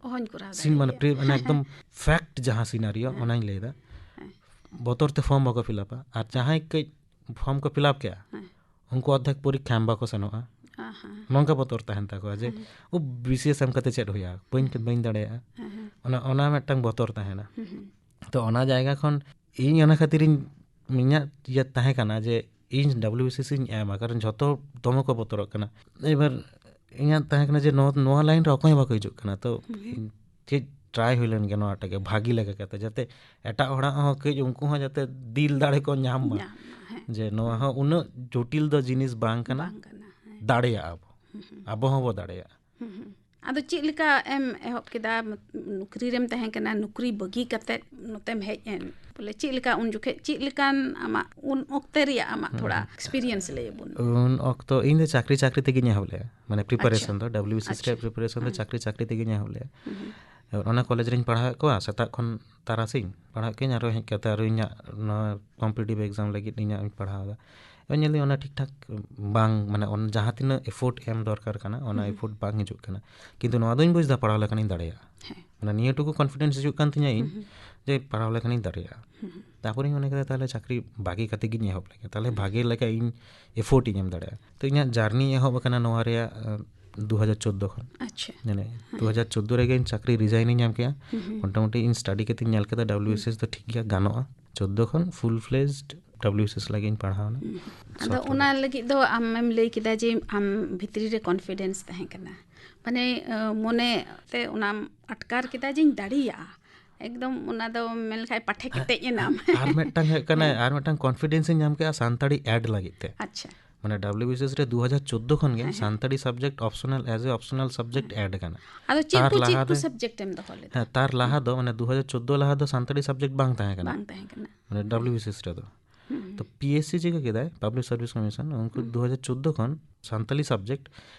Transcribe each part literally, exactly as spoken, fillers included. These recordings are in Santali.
ᱚᱦᱚᱧ ᱠᱚᱨᱟᱣ ᱥᱤᱱ ᱢᱟᱱᱮ ᱫᱟᱲᱮᱭᱟᱜ ᱜᱮᱭᱟ᱾ ᱯᱨᱤ-, ᱢᱟᱱᱮ ᱮᱠᱫᱚᱢ ᱯᱷᱮᱠᱴ ᱡᱟᱦᱟᱸ ᱥᱤᱱᱟᱨᱤᱭᱳ, ᱦᱮᱸ᱾ ᱚᱱᱟᱧ ᱞᱟᱹᱭᱫᱟ᱾ ᱦᱮᱸ᱾ ᱵᱚᱛᱚᱨ ᱛᱮ ᱯᱷᱚᱨᱢ ᱵᱟᱠᱚ ᱯᱷᱤᱞᱟᱯᱟ, ᱟᱨ ᱡᱟᱦᱟᱸᱭ ᱠᱟᱹᱡ ᱯᱷᱚᱨᱢ ᱠᱚ ᱯᱷᱤᱞᱟᱯ ᱠᱮᱜᱼᱟ, ᱦᱮᱸ᱾ ᱩᱱᱠᱩ ᱚᱨᱫᱷᱮᱠ ᱯᱚᱨᱤᱠᱠᱷᱟ ᱮᱢ ᱵᱟᱠᱚ ᱥᱮᱱᱚᱜᱼᱟ᱾ ᱟᱦᱟ᱾ ᱱᱚᱝᱠᱟ ᱵᱚᱛᱚᱨ ᱛᱟᱦᱮᱱ ᱛᱟᱠᱚᱣᱟ ᱡᱮ, ᱦᱮᱸ᱾ "ᱳ, ᱵᱤᱥᱤᱮᱥ ᱮᱢ ᱠᱟᱛᱮ ᱪᱮᱫ ᱦᱩᱭᱩᱜᱼᱟ? ᱵᱟᱹᱧ, ᱦᱮᱸ᱾ ᱵᱟᱹᱧ ᱫᱟᱲᱮᱭᱟᱜᱼᱟ᱾" ᱦᱮᱸ, ᱦᱮᱸ᱾ ᱚᱱᱟ, ᱚᱱᱟ ᱢᱤᱫᱴᱟᱝ ᱵᱚᱛᱚᱨ ᱛᱟᱦᱮᱱᱟ᱾ ᱦᱩᱸ, ᱦᱩᱸ᱾ ᱛᱚ ᱚᱱᱟ ᱡᱟᱭᱜᱟ ᱠᱷᱚᱱ ᱤᱧ ᱚᱱᱟ ᱠᱷᱟᱹᱛᱤᱨᱤᱧ, ᱤᱧᱟᱹᱜ ᱤᱭᱟᱹ ᱛᱟᱦᱮᱸ ᱠᱟᱱᱟ ᱡᱮ ᱤᱧ ᱰᱟᱵᱞᱤᱭᱩᱵᱤᱥᱤᱮᱥ ᱤᱧ ᱮᱢᱟ, ᱠᱟᱨᱚᱱ ᱡᱷᱚᱛᱚ ᱫᱚᱢᱮ ᱠᱚ ᱵᱚᱛᱚᱨᱚᱜ ᱠᱟᱱᱟ᱾ ᱮᱵᱟᱨ ᱤᱧᱟᱹᱜ ᱛᱟᱦᱮᱸ ᱠᱟᱱᱟ ᱡᱮ ᱱᱚᱣᱟ, ᱱᱚᱣᱟ ᱞᱟᱭᱤᱱ ᱨᱮ ᱚᱠᱚᱭ ᱦᱚᱸ ᱵᱟᱠᱚ ᱦᱤᱡᱩᱜ ᱠᱟᱱᱟ᱾ ᱛᱚ ᱦᱩᱸ, ᱦᱩᱸ᱾ ᱤᱧ ᱪᱮᱫ ᱴᱨᱟᱭ ᱦᱩᱭ ᱞᱮᱱ ᱜᱮ ᱱᱚᱣᱟᱴᱟᱜ ᱜᱮ ᱵᱷᱟᱹᱜᱤ ᱞᱮᱠᱟ ᱠᱟᱛᱮ, ᱡᱟᱛᱮ ᱮᱴᱟᱜ ᱦᱚᱲᱟᱜ ᱦᱚᱸ ᱠᱟᱹᱡ ᱩᱱᱠᱩ ᱦᱚᱸ ᱡᱟᱛᱮ ᱫᱤᱞ ᱫᱟᱲᱮ ᱠᱚ ᱧᱟᱢ ᱢᱟ᱾ ᱧᱟᱢ ᱢᱟ, ᱦᱮᱸ᱾ ᱡᱮ ᱱᱚᱣᱟ ᱦᱚᱸ ᱩᱱᱟᱹᱜ ᱡᱚᱴᱤᱞ ᱫᱚ ᱡᱤᱱᱤᱥ ᱵᱟᱝ ᱠᱟᱱᱟ᱾ ᱵᱟᱝ ᱠᱟᱱᱟ, ᱦᱮᱸ᱾ ᱫᱟᱲᱮᱭᱟᱜᱼᱟ ᱵᱚ᱾ ᱦᱩᱸ, ᱦᱩᱸ᱾ ᱟᱵᱚ ᱦᱚᱸᱵᱚ ᱫᱟᱲᱮᱭᱟᱜᱼᱟ᱾ ᱦᱩᱸ, ᱦᱩᱸ᱾ ᱟᱫᱚ ᱪᱮᱫ ᱞᱮᱠᱟ ᱮᱢ ᱮᱦᱚᱵ ᱠᱮᱫᱟ? ᱱᱚᱠᱨᱤ ᱨᱮᱢ ᱛᱟᱦᱮᱸ ᱠᱟᱱᱟ, ᱱᱚᱠᱨᱤ ᱵᱟᱹᱜᱤ ᱠᱟᱛᱮᱫ ᱱᱚᱛᱮᱢ ᱦᱮᱡ ᱮᱱ, ᱵᱚᱞᱮ ᱪᱮᱫ ᱞᱮᱠᱟ ᱩᱱ ᱡᱚᱠᱷᱮᱡ, ᱪᱮᱫ ᱞᱮᱠᱟᱱ ᱟᱢᱟᱜ ᱩᱱ ᱚᱠᱛᱮ ᱨᱮᱭᱟᱜ ᱟᱢᱟᱜ ᱦᱩᱸ, ᱛᱷᱚᱲᱟ ᱦᱩᱸ᱾ ᱮᱠᱥᱯᱤᱨᱤᱭᱮᱱᱥ ᱞᱟᱹᱭ ᱟᱵᱚᱱ ᱢᱮ᱾ ᱩᱱ ᱚᱠᱛᱚ ᱤᱧ ᱫᱚ ᱪᱟᱹᱠᱨᱤ, ᱪᱟᱹᱠᱨᱤ ᱛᱮᱜᱮᱧ ᱮᱦᱚᱵ ᱞᱮᱜᱼᱟ, ᱢᱟᱱᱮ ᱯᱨᱤᱯᱟᱨᱮᱥᱚᱱ ᱟᱪᱪᱷᱟ᱾ ᱫᱚ, ᱰᱟᱵᱞᱤᱭᱩᱵᱤᱥᱤᱮᱥ ᱟᱪᱪᱷᱟ᱾ ᱨᱮᱭᱟᱜ ᱯᱨᱤᱯᱟᱨᱮᱥᱚᱱ ᱫᱚ ᱦᱮᱸ᱾ ᱪᱟᱹᱠᱨᱤ, ᱪᱟᱹᱠᱨᱤ ᱛᱮᱜᱮᱧ ᱮᱦᱚᱵ ᱞᱮᱜᱼᱟ᱾ ᱦᱩᱸ, ᱦᱩᱸ᱾ ᱮᱵᱟᱨ ᱚᱱᱟ ᱠᱚᱞᱮᱡᱽ ᱨᱤᱧ ᱯᱟᱲᱦᱟᱣᱮᱫ ᱠᱚᱣᱟ, ᱥᱮᱛᱟᱜ ᱠᱷᱚᱱ ᱛᱟᱨᱟᱥᱤᱧ ᱯᱟᱲᱦᱟᱜ ᱠᱟᱹᱧ, ᱟᱨᱚ ᱦᱮᱡ ᱠᱟᱛᱮ ᱟᱨᱚ ᱤᱧᱟᱹᱜ ᱱᱚᱣᱟ ᱠᱚᱢᱯᱤᱴᱤᱴᱤᱵᱷ ᱮᱠᱡᱟᱢ ᱞᱟᱹᱜᱤᱫ ᱤᱧᱟᱹᱜ ᱤᱧ ᱯᱟᱲᱦᱟᱣ ᱮᱫᱟ᱾ ᱮᱵᱟᱨ ᱧᱮᱞ ᱫᱟᱹᱧ ᱚᱱᱟ ᱴᱷᱤᱠ ᱴᱷᱟᱠ ᱵᱟᱝ, ᱢᱟᱱᱮ ᱚᱱ-, ᱡᱟᱦᱟᱸ ᱛᱤᱱᱟᱹᱜ ᱮᱯᱷᱳᱨᱴ ᱮᱢ ᱫᱚᱨᱠᱟᱨ ᱠᱟᱱᱟ, ᱚᱱᱟ ᱦᱩᱸ, ᱦᱩᱸ᱾ ᱮᱯᱷᱳᱨᱴ ᱵᱟᱝ ᱦᱤᱡᱩᱜ ᱠᱟᱱᱟ᱾ ᱠᱤᱱᱛᱩ ᱱᱚᱣᱟ ᱫᱚᱧ ᱵᱩᱡᱽ ᱮᱫᱟ, ᱯᱟᱲᱦᱟᱣ ᱞᱮᱠᱷᱟᱱᱤᱧ ᱫᱟᱲᱮᱭᱟᱜᱼᱟ᱾ ᱦᱮᱸ᱾ ᱢᱟᱱᱮ ᱱᱤᱭᱟᱹ ᱴᱩᱠᱩ ᱠᱚᱱᱯᱷᱤᱰᱮᱱᱥ ᱦᱤᱡᱩᱜ ᱠᱟᱱ ᱛᱤᱧᱟᱹ ᱤᱧ ᱦᱩᱸ, ᱦᱩᱸ᱾ ᱡᱮ ᱯᱟᱲᱦᱟᱣ ᱞᱮᱠᱷᱟᱱᱤᱧ ᱫᱟᱲᱮᱭᱟᱜᱼᱟ᱾ ᱦᱩᱸ, ᱦᱩᱸ᱾ ᱛᱟᱨᱯᱚᱨᱮᱧ ᱢᱚᱱᱮ ᱠᱮᱫᱟ, ᱛᱟᱦᱚᱞᱮ ᱪᱟᱹᱠᱨᱤ ᱵᱟᱹᱜᱤ ᱠᱟᱛᱮ ᱜᱤᱧ ᱮᱦᱚᱵ ᱞᱮᱜᱮ, ᱛᱟᱦᱚᱞᱮ ᱦᱩᱸ᱾ ᱵᱷᱟᱜᱮ ᱞᱮᱠᱟ ᱤᱧ ᱮᱯᱷᱳᱨᱴ ᱤᱧ ᱮᱢ ᱫᱟᱲᱮᱭᱟᱜᱼᱟ᱾ ᱛᱚ ᱤᱧᱟᱹᱜ ᱡᱟᱨᱱᱤ ᱮᱦᱚᱵ ᱟᱠᱟᱱᱟ ᱱᱚᱣᱟ ᱨᱮᱭᱟᱜ, ᱟᱸ, ᱫᱩ ᱦᱟᱡᱟᱨ ᱪᱳᱫᱽᱫᱳ ᱠᱷᱚᱱ᱾ ᱟᱪᱪᱷᱟ᱾ ᱢᱟᱱᱮ ᱦᱮᱸ᱾ ᱫᱩ ᱦᱟᱡᱟᱨ ᱪᱳᱫᱽᱫᱳ ᱨᱮᱜᱮ ᱤᱧ ᱪᱟᱹᱠᱨᱤ ᱨᱤᱡᱟᱭᱤᱱ ᱤᱧ ᱧᱟᱢ ᱠᱮᱜᱼᱟ᱾ ᱦᱩᱸ, ᱦᱩᱸ᱾ ᱢᱚᱴᱟᱢᱩᱴᱤ ᱤᱧ ᱥᱴᱟᱰᱤ ᱠᱟᱛᱮᱧ ᱧᱮᱞ ᱠᱮᱫᱟ, ᱰᱟᱵᱞᱤᱭᱩᱵᱤᱥᱤᱮᱥ ᱦᱩᱸ᱾ ᱫᱚ ᱴᱷᱤᱠ ᱜᱮᱭᱟ, ᱜᱟᱱᱚᱜᱼᱟ᱾ ᱪᱳᱫᱽᱫᱳ ᱠᱷᱚᱱ ᱯᱷᱩᱞ ᱯᱷᱞᱮᱡᱽᱰ ᱰᱟᱵᱞᱤᱭᱩᱵᱤᱥᱤᱮᱥ ᱞᱟᱹᱜᱤᱫ ᱤᱧ ᱯᱟᱲᱦᱟᱣᱱᱟ᱾ ᱦᱩᱸ᱾ ᱟᱫᱚ ᱥᱚᱛᱨᱚ ᱚᱱᱟ ᱨᱮ᱾ ᱞᱟᱹᱜᱤᱫ ᱫᱚ ᱟᱢᱮᱢ ᱞᱟᱹᱭ ᱠᱮᱫᱟ ᱡᱮ ᱟᱢ ᱵᱷᱤᱛᱨᱤ ᱨᱮ ᱠᱚᱱᱯᱷᱤᱰᱮᱱᱥ ᱛᱟᱦᱮᱸ ᱠᱟᱱᱟ, ᱢᱟᱱᱮ, ᱟᱸ, ᱢᱚᱱᱮ ᱛᱮ ᱚᱱᱟᱢ ᱟᱴᱠᱟᱨ ᱠᱮᱫᱟ ᱡᱮᱧ ᱫᱟᱲᱮᱭᱟᱜᱼᱟ᱾ ᱮᱠᱫᱚᱢ ᱚᱱᱟ ᱫᱚ ᱢᱮᱱ ᱞᱮᱠᱷᱟᱡ ᱯᱟᱴᱷᱮ ᱦᱮᱸ, ᱠᱮᱴᱮᱡ ᱮᱱᱟᱢ᱾ ᱟᱨ ᱢᱤᱫᱴᱟᱝ ᱦᱩᱭᱩᱜ ᱠᱟᱱᱟ, ᱦᱮᱸ᱾ ᱟᱨ ᱢᱤᱫᱴᱟᱝ ᱠᱚᱱᱯᱷᱤᱰᱮᱱᱥ ᱤᱧ ᱧᱟᱢ ᱠᱮᱫᱟ ᱥᱟᱱᱛᱟᱲᱤ ᱮᱰ ᱞᱟᱹᱜᱤᱫ ᱛᱮ᱾ ᱟᱪᱪᱷᱟ᱾ ᱢᱟᱱᱮ ᱰᱟᱵᱞᱤᱭᱩᱵᱤᱥᱤᱮᱥ ᱨᱮ ᱫᱩ ᱦᱟᱡᱟᱨ ᱪᱳᱫᱽᱫᱳ ᱠᱷᱚᱱ ᱜᱮ ᱦᱮᱸ, ᱦᱮᱸ᱾ ᱥᱟᱱᱛᱟᱲᱤ ᱥᱟᱵᱡᱮᱠᱴ ᱚᱯᱥᱚᱱᱟᱞ, ᱮᱡ ᱮ ᱚᱯᱥᱚᱱᱟᱞ ᱥᱟᱵᱡᱮᱠᱴ ᱦᱮᱸ᱾ ᱮᱰ ᱠᱟᱱᱟ᱾ ᱟᱫᱚ ᱪᱮᱫ ᱛᱟᱨ ᱠᱚ, ᱪᱮᱫ ᱞᱟᱦᱟ ᱠᱚ ᱨᱮ, ᱥᱟᱵᱡᱮᱠᱴ ᱮᱢ ᱫᱚᱦᱚ ᱞᱮᱫᱟ? ᱦᱮᱸ, ᱛᱟᱨ ᱞᱟᱦᱟ ᱦᱩᱸ᱾ ᱫᱚ, ᱢᱟᱱᱮ ᱫᱩ ᱦᱟᱡᱟᱨ ᱪᱳᱫᱽᱫᱳ ᱞᱟᱦᱟ ᱫᱚ ᱥᱟᱱᱛᱟᱲᱤ ᱥᱟᱵᱡᱮᱠᱴ ᱵᱟᱝ ᱛᱟᱦᱮᱸ ᱠᱟᱱᱟ᱾ ᱵᱟᱝ ᱛᱟᱦᱮᱸ ᱠᱟᱱᱟ᱾ ᱢᱟᱱᱮ ᱦᱩᱸ᱾ ᱰᱟᱵᱞᱤᱭᱩᱵᱤᱥᱤᱮᱥ ᱨᱮᱫᱚ᱾ ᱦᱩᱸ᱾ ᱛᱚ ᱯᱤᱮᱥᱥᱤ ᱪᱤᱠᱟᱹ ᱠᱮᱫᱟᱭ, ᱯᱟᱵᱽᱞᱤᱠ ᱥᱟᱨᱵᱷᱤᱥ ᱠᱚᱢᱤᱥᱚᱱ, ᱩᱱᱠᱩ ᱦᱩᱸ᱾ ᱫᱩ ᱦᱟᱡᱟᱨ ᱪᱳᱫᱽᱫᱳ ᱠᱷᱚᱱ ᱥᱟᱱᱛᱟᱞᱤ ᱥᱟᱵᱡᱮᱠᱴ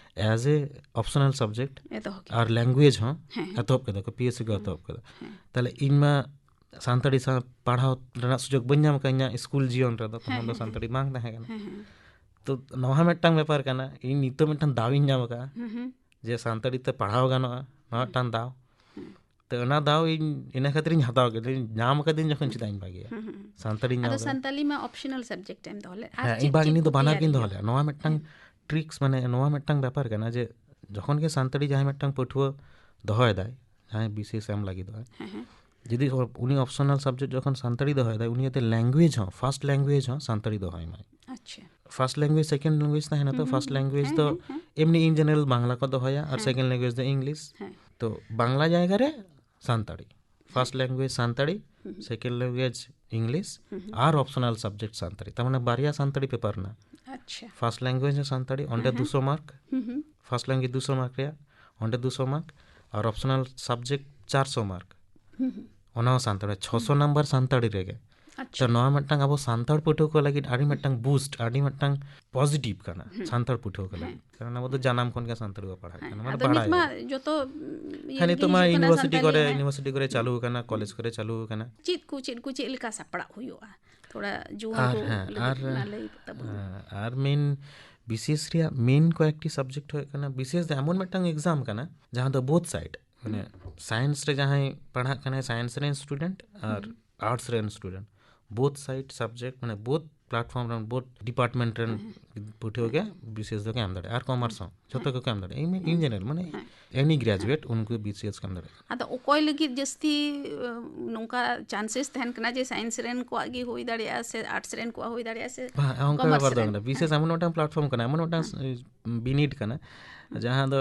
ᱮᱡ ᱮ ᱚᱯᱥᱚᱱᱟᱞ ᱥᱟᱵᱡᱮᱠᱴ ᱮᱛᱚᱦᱚᱵ ᱠᱮᱫᱟ᱾ ᱟᱨ ᱞᱮᱝᱜᱩᱭᱮᱡᱽ ᱦᱚᱸ ᱦᱮᱸ, ᱦᱮᱸ᱾ ᱮᱛᱚᱦᱚᱵ ᱠᱮᱫᱟ ᱠᱚ, ᱯᱤᱮᱥᱥᱤ ᱠᱚ ᱦᱩᱸ᱾ ᱮᱛᱚᱦᱚᱵ ᱠᱮᱫᱟ᱾ ᱦᱮᱸ᱾ ᱛᱟᱦᱞᱮ ᱤᱧ ᱢᱟ ᱥᱟᱱᱛᱟᱲᱤ ᱥᱟ-, ᱯᱟᱲᱦᱟᱣ ᱨᱮᱱᱟᱜ ᱥᱩᱡᱳᱜᱽ ᱵᱟᱹᱧ ᱧᱟᱢ ᱟᱠᱟᱫᱟ ᱤᱧᱟᱹᱜ ᱥᱠᱩᱞ ᱡᱤᱭᱚᱱ ᱨᱮᱫᱚ, ᱛᱚᱠᱷᱚᱱ ᱦᱮᱸ, ᱫᱚ ᱦᱮᱸ, ᱥᱟᱱᱛᱟᱲᱤ ᱦᱮᱸ᱾ ᱵᱟᱝ ᱛᱟᱦᱮᱸ ᱠᱟᱱᱟ᱾ ᱦᱮᱸ, ᱦᱮᱸ᱾ ᱛᱚ ᱱᱚᱣᱟ ᱦᱚᱸ ᱢᱤᱫᱴᱟᱝ ᱵᱮᱯᱟᱨ ᱠᱟᱱᱟ, ᱤᱧ ᱱᱤᱛᱚᱜ ᱢᱤᱫᱴᱟᱝ ᱫᱟᱣ ᱤᱧ ᱧᱟᱢ ᱟᱠᱟᱫᱟ᱾ ᱦᱩᱸ, ᱦᱩᱸ᱾ ᱡᱮ ᱥᱟᱱᱛᱟᱲᱤ ᱛᱮ ᱯᱟᱲᱦᱟᱣ ᱜᱟᱱᱚᱜᱼᱟ, ᱱᱚᱣᱟ ᱢᱤᱫᱴᱟᱝ ᱫᱟᱣ᱾ ᱛᱚ ᱚᱱᱟ ᱫᱟᱣ ᱤᱧ ᱤᱱᱟᱹ ᱠᱷᱟᱹᱛᱤᱨ ᱤᱧ ᱦᱟᱛᱟᱣ ᱠᱮᱫᱟ, ᱧᱟᱢ ᱟᱠᱟᱫᱟᱹᱧ ᱡᱚᱠᱷᱚᱱ, ᱪᱮᱫᱟᱜ ᱤᱧ ᱵᱟᱹᱜᱤᱭᱟ? ᱥᱟᱱᱛᱟᱲᱤᱧ ᱧᱟᱢ ᱟᱫᱚ ᱠᱮᱫᱟ᱾ ᱥᱟᱱᱛᱟᱞᱤ ᱢᱟ ᱚᱯᱥᱚᱱᱟᱞ ᱥᱟᱵᱡᱮᱠᱴ ᱮᱢ ᱫᱚᱦᱚ ᱞᱮᱫ, ᱟᱨ ᱦᱮᱸ, ᱪᱮᱫ ᱤᱧ ᱵᱟᱝ, ᱪᱮᱫ ᱤᱧ ᱠᱚ ᱫᱚ ᱵᱟᱱᱟᱨ ᱛᱮᱭᱟᱨ ᱜᱤᱧ ᱫᱚᱦᱚ ᱦᱩᱭᱩᱜᱼᱟ? ᱞᱮᱫᱟ᱾ ᱱᱚᱣᱟ ᱢᱤᱫᱴᱟᱝ ᱴᱨᱤᱠᱥ, ᱢᱟᱱᱮ ᱱᱚᱣᱟ ᱢᱤᱫᱴᱟᱝ ᱵᱮᱯᱟᱨ ᱠᱟᱱᱟ ᱡᱮ ᱡᱚᱠᱷᱚᱱ ᱜᱮ ᱥᱟᱱᱛᱟᱲᱤ ᱡᱟᱦᱟᱸᱭ ᱢᱤᱫᱴᱟᱝ ᱯᱟᱹᱴᱷᱩᱣᱟᱹ ᱫᱚᱦᱚᱭᱮᱫᱟᱭ, ᱡᱟᱦᱟᱸᱭ ᱵᱤᱥᱤᱮᱥ ᱮᱢ ᱞᱟᱹᱜᱤᱫᱚᱜᱼᱟᱭ, ᱦᱮᱸ, ᱦᱮᱸ᱾ ᱡᱩᱫᱤ ᱩᱱᱤ ᱚᱯᱥᱚᱱᱟᱞ ᱥᱟᱵᱡᱮᱠᱴ ᱡᱚᱠᱷᱚᱱ ᱥᱟᱱᱛᱟᱲᱤ ᱫᱚᱦᱚᱭᱮᱫᱟᱭ, ᱩᱱᱤ ᱡᱟᱛᱮ ᱞᱮᱝᱜᱩᱭᱮᱡᱽ ᱦᱚᱸ, ᱯᱷᱟᱨᱥᱴ ᱞᱮᱝᱜᱩᱭᱮᱡᱽ ᱦᱚᱸ ᱥᱟᱱᱛᱟᱲᱤ ᱫᱚᱦᱚᱭ ᱢᱟᱭ᱾ ᱟᱪᱪᱷᱟ᱾ ᱯᱷᱟᱨᱥᱴ ᱞᱮᱝᱜᱩᱭᱮᱡᱽ, ᱥᱮᱠᱮᱱᱰ ᱞᱮᱝᱜᱩᱭᱮᱡᱽ ᱛᱟᱦᱮᱱᱟ ᱛᱚ, ᱦᱩᱸ, ᱯᱷᱟᱨᱥᱴ ᱦᱩᱸ, ᱞᱮᱝᱜᱩᱭᱮᱡᱽ ᱦᱮᱸ, ᱫᱚ ᱦᱮᱸ, ᱦᱮᱸ᱾ ᱮᱢᱱᱤ ᱤᱱ ᱡᱮᱱᱟᱨᱮᱞ ᱵᱟᱝᱞᱟ ᱠᱚ ᱫᱚᱦᱚᱭᱟ, ᱟᱨ ᱦᱮᱸ᱾ ᱥᱮᱠᱮᱱᱰ ᱞᱮᱝᱜᱩᱭᱮᱡᱽ ᱫᱚ ᱤᱝᱞᱤᱥ᱾ ᱦᱮᱸ᱾ ᱛᱚ ᱵᱟᱝᱞᱟ ᱡᱟᱭᱜᱟ ᱨᱮ Santali, first language Santali, second language English, ᱟᱨ ᱚᱯᱥᱚᱱᱟᱞ ᱥᱟᱵᱡᱮᱠᱴ ᱥᱟᱱᱛᱟᱲᱤ᱾ ᱛᱟᱨ ᱢᱟᱱᱮ ᱵᱟᱨᱭᱟ ᱥᱟᱱᱛᱟᱲᱤ ᱯᱮᱯᱟᱨ ᱨᱮᱱᱟᱜ, ᱟᱪᱪᱷᱟ᱾ ᱯᱷᱟᱨᱥᱴ ᱞᱮᱝᱜᱩᱭᱮᱡᱽ ᱦᱚᱸ ᱥᱟᱱᱛᱟᱲᱤ, ᱚᱸᱰᱮ ᱫᱩᱥᱚ ᱢᱟᱨᱠ, ᱦᱩᱸ, ᱦᱩᱸ᱾ ᱯᱷᱟᱨᱥᱴ ᱞᱮᱝᱜᱩᱭᱮᱡᱽ ᱫᱩᱥᱚ ᱢᱟᱨᱠ ᱨᱮᱭᱟᱜ, ᱚᱸᱰᱮ ᱫᱩᱥᱚ ᱢᱟᱨᱠ, ᱟᱨ ᱚᱯᱥᱚᱱᱟᱞ ᱥᱟᱵᱡᱮᱠᱴ ᱪᱟᱨᱥᱚ ᱢᱟᱨᱠ, ᱚᱱᱟ ᱦᱚᱸ ᱥᱟᱱᱛᱟᱲᱤ, ᱪᱷᱚᱥᱚ ᱱᱟᱢᱵᱟᱨ ᱥᱟᱱᱛᱟᱲᱤ ᱨᱮᱜᱮ᱾ ᱟᱪᱪᱷᱟ᱾ ᱛᱚ ᱱᱚᱣᱟ ᱢᱤᱫᱴᱟᱝ ᱟᱵᱚ ᱥᱟᱱᱛᱟᱲ ᱯᱟᱹᱴᱷᱩᱣᱟᱹ ᱠᱚ ᱞᱟᱹᱜᱤᱫ ᱟᱹᱰᱤ ᱢᱤᱫᱴᱟᱝ ᱵᱩᱥᱴ, ᱟᱹᱰᱤ ᱢᱤᱫᱴᱟᱝ ᱯᱚᱡᱤᱴᱤᱵᱷ ᱠᱟᱱᱟ ᱥᱟᱱᱛᱟᱲ ᱯᱟᱹᱴᱷᱩᱣᱟᱹ ᱠᱚ ᱞᱟᱹᱜᱤᱫ, ᱠᱟᱨᱚᱱ ᱟᱵᱚ ᱫᱚ ᱡᱟᱱᱟᱢ ᱠᱷᱚᱱ ᱜᱮ ᱥᱟᱱᱛᱟᱲᱤ ᱵᱚ ᱯᱟᱲᱦᱟᱜ ᱠᱟᱱᱟ, ᱢᱟᱱᱮ ᱟᱫᱚ ᱱᱤᱛ ᱢᱟ ᱵᱟᱲᱟᱭ᱾ ᱡᱚᱛᱚ ᱤᱭᱟᱹ ᱦᱮᱸ, ᱨᱮᱜᱮ ᱱᱤᱛᱚᱜ ᱢᱟ ᱦᱤᱡᱩᱜ ᱠᱟᱱᱟ ᱤᱭᱩᱱᱤᱵᱷᱟᱨᱥᱤᱴᱤ ᱥᱟᱱᱛᱟᱲᱤ, ᱠᱚᱨᱮ, ᱦᱮᱸ᱾ ᱤᱭᱩᱱᱤᱵᱷᱟᱨᱥᱤᱴᱤ ᱠᱚᱨᱮ ᱪᱟᱹᱞᱩ ᱟᱠᱟᱱᱟ, ᱠᱚᱞᱮᱡᱽ ᱠᱚᱨᱮ ᱪᱟᱹᱞᱩ ᱟᱠᱟᱱᱟ᱾ ᱪᱮᱫ ᱠᱚ, ᱪᱮᱫ ᱠᱚ, ᱪᱮᱫ ᱞᱮᱠᱟ ᱥᱟᱯᱲᱟᱜ ᱦᱩᱭᱩᱜᱼᱟ? ᱛᱷᱚᱲᱟ ᱡᱩᱣᱟᱹᱱ ᱟᱨ ᱠᱚ ᱦᱮᱸ, ᱞᱟᱹᱜᱤᱫ ᱟᱨ, ᱢᱟ ᱞᱟᱹᱭ ᱛᱟᱵᱚᱱ ᱢᱮ᱾ ᱦᱮᱸ, ᱟᱨ ᱢᱮᱱ ᱵᱤᱥᱤᱮᱥ ᱨᱮᱭᱟᱜ ᱢᱮᱱ ᱠᱚᱭᱮᱠᱴᱤ ᱥᱟᱵᱡᱮᱠᱴ ᱦᱩᱭᱩᱜ ᱠᱟᱱᱟ, ᱵᱤᱥᱤᱮᱥ ᱫᱚ ᱮᱢᱚᱱ ᱢᱤᱫᱴᱟᱝ ᱮᱠᱡᱟᱢ ᱠᱟᱱᱟ ᱡᱟᱦᱟᱸ ᱫᱚ ᱵᱳᱛᱷ ᱥᱟᱭᱤᱰ, ᱢᱟᱱᱮ ᱥᱟᱭᱮᱱᱥ ᱨᱮ ᱡᱟᱦᱟᱸᱭ ᱯᱟᱲᱦᱟᱜ ᱠᱟᱱᱟᱭ, ᱥᱟᱭᱮᱱᱥ ᱨᱮᱱ ᱥᱴᱩᱰᱮᱱᱴ, ᱟᱨ ᱟᱨᱴᱥ ᱨᱮᱱ ᱥᱴᱩᱰᱮᱱᱴ, ᱵᱳᱛᱷ ᱥᱟᱭᱤᱰ ᱥᱟᱵᱡᱮᱠᱴ, ᱢᱟᱱᱮ ᱵᱳᱛᱷ ᱯᱞᱟᱴᱯᱷᱚᱨᱢ ᱨᱮᱱ ᱵᱳᱛᱷ ᱰᱤᱯᱟᱨᱴᱢᱮᱱᱴ ᱨᱮᱱ ᱯᱟᱹᱴᱷᱩᱣᱟᱹ ᱜᱮ ᱵᱤᱥᱤᱮᱥ ᱫᱚᱠᱚ ᱮᱢ ᱫᱟᱲᱮᱭᱟᱜᱼᱟ, ᱟᱨ ᱠᱚᱢᱟᱨᱥ ᱦᱚᱸ, ᱡᱷᱚᱛᱚ ᱜᱮᱠᱚ ᱮᱢ ᱫᱟᱲᱮᱭᱟᱜᱼᱟ᱾ ᱤᱧ ᱤᱧ ᱡᱮᱱᱟᱨᱮᱞ, ᱢᱟᱱᱮ ᱮᱱᱤ ᱜᱨᱮᱡᱩᱭᱮᱴ ᱩᱱᱠᱩ ᱵᱤᱥᱤᱮᱥ ᱠᱚ ᱮᱢ ᱫᱟᱲᱮᱭᱟᱜᱼᱟ᱾ ᱟᱫᱚ ᱚᱠᱚᱭ ᱞᱟᱹᱜᱤᱫ ᱡᱟᱹᱥᱛᱤ, ᱟᱸ, ᱱᱚᱝᱠᱟ ᱪᱟᱱᱥᱮᱥ ᱛᱟᱦᱮᱱ ᱠᱟᱱᱟ ᱡᱮ ᱥᱟᱭᱮᱱᱥ ᱨᱮᱱ ᱠᱚᱣᱟᱜ ᱜᱮ ᱦᱩᱭ ᱫᱟᱲᱮᱭᱟᱜᱼᱟ ᱥᱮ ᱟᱨᱴᱥ ᱨᱮᱱ ᱠᱚᱣᱟᱜ ᱦᱩᱭ ᱫᱟᱲᱮᱭᱟᱜᱼᱟ ᱥᱮ ᱵᱟᱝ, ᱚᱱᱠᱟ ᱠᱚᱢᱟᱨᱥ ᱵᱮᱯᱟᱨ ᱫᱚ ᱨᱮᱱ? ᱵᱟᱝ ᱠᱟᱱᱟ᱾ ᱵᱤᱥᱮᱥ ᱮᱢᱚᱱ ᱢᱤᱫᱴᱟᱝ ᱯᱞᱟᱴᱯᱷᱚᱨᱢ ᱠᱟᱱᱟ, ᱮᱢᱚᱱ ᱢᱤᱫᱴᱟᱝ ᱵᱤᱱᱤᱰ ᱠᱟᱱᱟ, ᱡᱟᱦᱟᱸ ᱫᱚ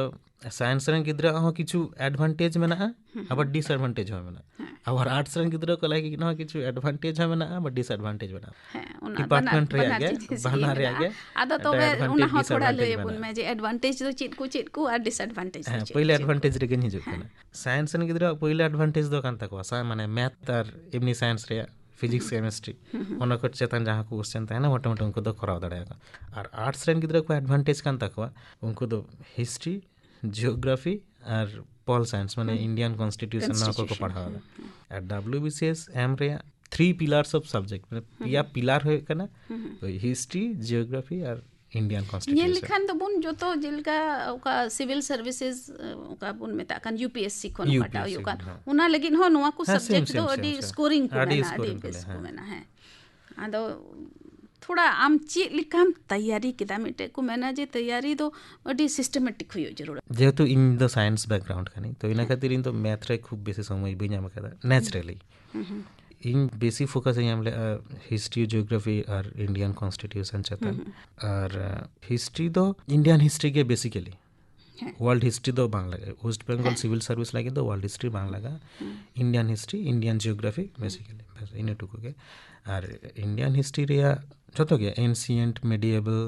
ᱥᱟᱭᱮᱱᱥ ᱨᱮᱱ ᱜᱤᱫᱽᱨᱟᱹ ᱦᱚᱸ ᱠᱤᱪᱷᱩ ᱮᱰᱵᱷᱟᱱᱴᱮᱡᱽ ᱢᱮᱱᱟᱜᱼᱟ, ᱟᱵᱟᱨ ᱰᱤᱥᱮᱰᱵᱷᱟᱱᱴᱮᱡᱽ ᱦᱚᱸ ᱢᱮᱱᱟᱜᱼᱟ᱾ ᱟᱵᱟᱨ ᱟᱨᱴᱥ ᱨᱮᱱ ᱜᱤᱫᱽᱨᱟᱹ ᱠᱚ ᱞᱟᱹᱜᱤᱫ ᱦᱚᱸ ᱠᱤᱪᱷᱩ ᱮᱰᱵᱷᱟᱱᱴᱮᱡᱽ ᱦᱚᱸ ᱢᱮᱱᱟᱜᱼᱟ, ᱟᱵᱟᱨ ᱰᱤᱥᱮᱰᱵᱷᱟᱱᱴᱮᱡᱽ ᱢᱮᱱᱟᱜᱼᱟ᱾ ᱦᱮᱸ, ᱚᱱᱟ ᱰᱤᱯᱟᱨᱴᱢᱮᱱᱴ ᱵᱟᱱᱟᱨ, ᱨᱮᱭᱟᱜ ᱵᱟᱱᱟᱨ ᱜᱮ, ᱡᱤᱱᱤᱥ ᱜᱮ ᱵᱟᱱᱟᱨ ᱨᱮᱭᱟᱜ ᱢᱮᱱᱟᱜᱼᱟ᱾ ᱜᱮ ᱟᱫᱚ ᱛᱚᱵᱮ advantage, ᱚᱱᱟ ᱦᱚᱸ ᱛᱷᱚᱲᱟ disadvantage ᱞᱟᱹᱭ ᱟᱵᱚᱱ ᱢᱮᱱᱟᱜᱼᱟ᱾ ᱢᱮ ᱡᱮ ᱮᱰᱵᱷᱟᱱᱴᱮᱡᱽ ᱫᱚ ᱪᱮᱫ ᱠᱚ, ᱪᱮᱫ ᱠᱚ, ᱟᱨ ᱰᱤᱥᱮᱰᱵᱷᱟᱱᱴᱮᱡᱽ ᱫᱚ ᱦᱮᱸ, ᱪᱮᱫ, ᱯᱳᱭᱞᱳ ᱪᱮᱫ ᱠᱚ? ᱮᱰᱵᱷᱟᱱᱴᱮᱡᱽ ᱨᱮᱜᱮᱧ ᱦᱤᱡᱩᱜ ᱠᱟᱱᱟ᱾ ᱥᱟᱭᱮᱱᱥ ᱨᱮᱱ ᱜᱤᱫᱽᱨᱟᱹᱣᱟᱜ ᱯᱳᱭᱞᱳ ᱮᱰᱵᱷᱟᱱᱴᱮᱡᱽ ᱫᱚ ᱠᱟᱱ ᱛᱟᱠᱚᱣᱟ ᱥᱟ-, ᱢᱟᱱᱮ ᱢᱮᱛᱷ ᱟᱨ ᱮᱢᱱᱤ ᱥᱟᱭᱮᱱᱥ ᱨᱮᱭᱟᱜ, ᱯᱷᱤᱡᱤᱠᱥ, ᱠᱮᱢᱤᱥᱴᱨᱤ, ᱚᱱᱟ ᱠᱚ ᱪᱮᱛᱟᱱ ᱡᱟᱦᱟᱸ ᱠᱚ ᱠᱚᱥᱪᱮᱱ ᱛᱟᱦᱮᱱᱟ, ᱢᱚᱴᱟᱢᱩᱴᱤ ᱩᱱᱠᱩ ᱫᱚ ᱠᱚᱨᱟᱣ ᱫᱟᱲᱮᱭᱟᱜᱼᱟ᱾ ᱟᱨ ᱟᱨᱴᱥ ᱨᱮᱱ ᱜᱤᱫᱽᱨᱟᱹ ᱠᱚ ᱮᱰᱵᱷᱟᱱᱴᱮᱡᱽ ᱠᱟᱱ ᱛᱟᱠᱚᱣᱟ, ᱩᱱᱠᱩ ᱫᱚ ᱦᱤᱥᱴᱨᱤ, ᱡᱤᱭᱳᱜᱨᱟᱯᱷᱤ ᱟᱨ ᱯᱚᱞ ᱥᱟᱭᱮᱱᱥ, ᱢᱟᱱᱮ ᱤᱱᱰᱤᱭᱟᱱ ᱠᱚᱱᱥᱴᱤᱴᱤᱭᱩᱥᱚᱱ, ᱱᱚᱣᱟ ᱠᱚᱠᱚ Constitution, ᱯᱟᱲᱦᱟᱣ ᱮᱫᱟ᱾ ᱟᱨ W B C S M ᱨᱮᱭᱟᱜ ᱛᱷᱨᱤ ᱯᱤᱞᱟᱨᱥ ᱚᱯᱷ ᱥᱟᱵᱡᱮᱠᱴ, ᱢᱟᱱᱮ ᱯᱮᱭᱟ ᱯᱤᱞᱟᱨ ᱦᱩᱭᱩᱜ ᱠᱟᱱᱟ ᱳᱭ ᱦᱤᱥᱴᱨᱤ, ᱡᱤᱭᱳᱜᱨᱟᱯᱷᱤ ᱟᱨ ᱤᱱᱰᱤᱭᱟᱱ ᱠᱚᱱᱥᱴᱤᱴᱤᱭᱩᱥᱚᱱ᱾ ᱧᱮᱞ ᱞᱮᱠᱷᱟᱱ ᱫᱚᱵᱚᱱ ᱡᱚᱛᱚ ᱡᱮᱞᱮᱠᱟ ᱚᱠᱟ ᱥᱤᱵᱤᱞ ᱥᱟᱨᱵᱷᱤᱥᱮᱥ, ᱚᱠᱟ ᱵᱚᱱ ᱢᱮᱛᱟᱜ ᱠᱟᱱ ᱭᱩ ᱯᱤ ᱮᱥ ᱥᱤ ᱠᱷᱚᱱ ᱚᱠᱟᱴᱟᱜ ᱦᱩᱭᱩᱜ ᱠᱟᱱ, ᱦᱮᱸ᱾ ᱚᱱᱟ ᱞᱟᱹᱜᱤᱫ ᱦᱚᱸ ᱱᱚᱣᱟ ᱠᱚ ᱦᱮᱸ, ᱥᱟᱵᱡᱮᱠᱴ ᱫᱚ ᱟᱹᱰᱤ ᱥᱠᱳᱨᱤᱝ ᱠᱚ ᱟᱹᱰᱤ ᱢᱮᱱᱟᱜᱼᱟ, ᱟᱹᱰᱤ ᱥᱠᱳᱨᱤᱝ ᱠᱚ ᱵᱮᱥ ᱢᱮᱱᱟᱜᱼᱟ, ᱠᱚ ᱦᱮᱸ᱾ ᱢᱮᱱᱟᱜᱼᱟ, ᱦᱮᱸ᱾ ᱟᱫᱚ ᱛᱷᱚᱲᱟ ᱟᱢ ᱪᱮᱫ ᱞᱮᱠᱟᱢ ᱛᱮᱭᱟᱨᱤ ᱠᱮᱫᱟ? ᱢᱤᱫᱴᱮᱡ ᱠᱚ ᱢᱮᱱᱟ ᱡᱮ ᱛᱮᱭᱟᱨᱤ ᱫᱚ ᱟᱹᱰᱤ ᱥᱤᱥᱴᱮᱢᱮᱴᱤᱠ ᱦᱩᱭᱩᱜ ᱡᱟᱹᱨᱩᱲᱟ᱾ ᱡᱮᱦᱮᱛᱩ ᱤᱧ ᱫᱚ ᱥᱟᱭᱮᱱᱥ ᱵᱮᱠᱜᱨᱟᱣᱩᱱᱰ ᱠᱟᱹᱱᱟᱹᱧ, ᱛᱚ ᱤᱱᱟᱹ ᱦᱮᱸ᱾ ᱠᱷᱟᱹᱛᱤᱨ ᱤᱧ ᱫᱚ ᱢᱮᱛᱷ ᱨᱮ ᱠᱷᱩᱵ ᱵᱮᱥᱤ ᱥᱚᱢᱚᱭ ᱵᱟᱹᱧ ᱮᱢ ᱟᱠᱟᱫᱟ ᱱᱮᱪᱟᱨᱟᱞᱤ᱾ ᱦᱩᱸ ᱦᱩᱸ᱾ ᱤᱧ ᱵᱮᱥᱤ ᱯᱷᱳᱠᱟᱥ ᱤᱧ ᱮᱢ ᱞᱮᱫᱼᱟ ᱦᱤᱥᱴᱨᱤ, ᱡᱤᱭᱳᱜᱨᱟᱯᱷᱤ ᱟᱨ ᱤᱱᱰᱤᱭᱟᱱ ᱠᱚᱱᱥᱴᱤᱴᱤᱭᱩᱥᱚᱱ ᱪᱮᱛᱟᱱ᱾ ᱦᱩᱸ ᱦᱩᱸ᱾ ᱟᱨ ᱦᱤᱥᱴᱨᱤ ᱫᱚ ᱤᱱᱰᱤᱭᱟᱱ ᱦᱤᱥᱴᱨᱤ ᱜᱮ ᱵᱮᱥᱤᱠᱟᱞᱤ᱾ ᱦᱮᱸ᱾ ᱣᱟᱨᱞᱰ ᱦᱤᱥᱴᱨᱤ ᱫᱚ ᱵᱟᱝ ᱞᱟᱜᱟᱜᱼᱟ, ᱳᱭᱮᱥᱴ ᱵᱮᱝᱜᱚᱞ ᱦᱮᱸ᱾ ᱥᱤᱵᱤᱞ ᱥᱟᱨᱵᱷᱤᱥ ᱞᱟᱹᱜᱤᱫ ᱫᱚ ᱣᱟᱨᱞᱰ ᱦᱤᱥᱴᱨᱤ ᱵᱟᱝ ᱞᱟᱜᱟᱜᱼᱟ᱾ ᱦᱩᱸ᱾ ᱤᱱᱰᱤᱭᱟᱱ ᱦᱤᱥᱴᱨᱤ, ᱤᱱᱰᱤᱭᱟᱱ ᱡᱤᱭᱳᱜᱨᱟᱯᱷᱤ ᱦᱩᱸ᱾ ᱵᱮᱥᱤᱠᱟᱞᱤ, ᱵᱮᱥ ᱤᱱᱟᱹ ᱴᱩᱠᱩ ᱜᱮ᱾ ᱟᱨ ᱤᱱᱰᱤᱭᱟᱱ ᱦᱤᱥᱴᱨᱤ ᱨᱮᱭᱟᱜ ᱡᱷᱚᱛᱚ ᱜᱮ, ᱮᱱᱥᱤᱭᱮᱱᱴ, ᱢᱮᱰᱤᱭᱮᱵᱟᱞ,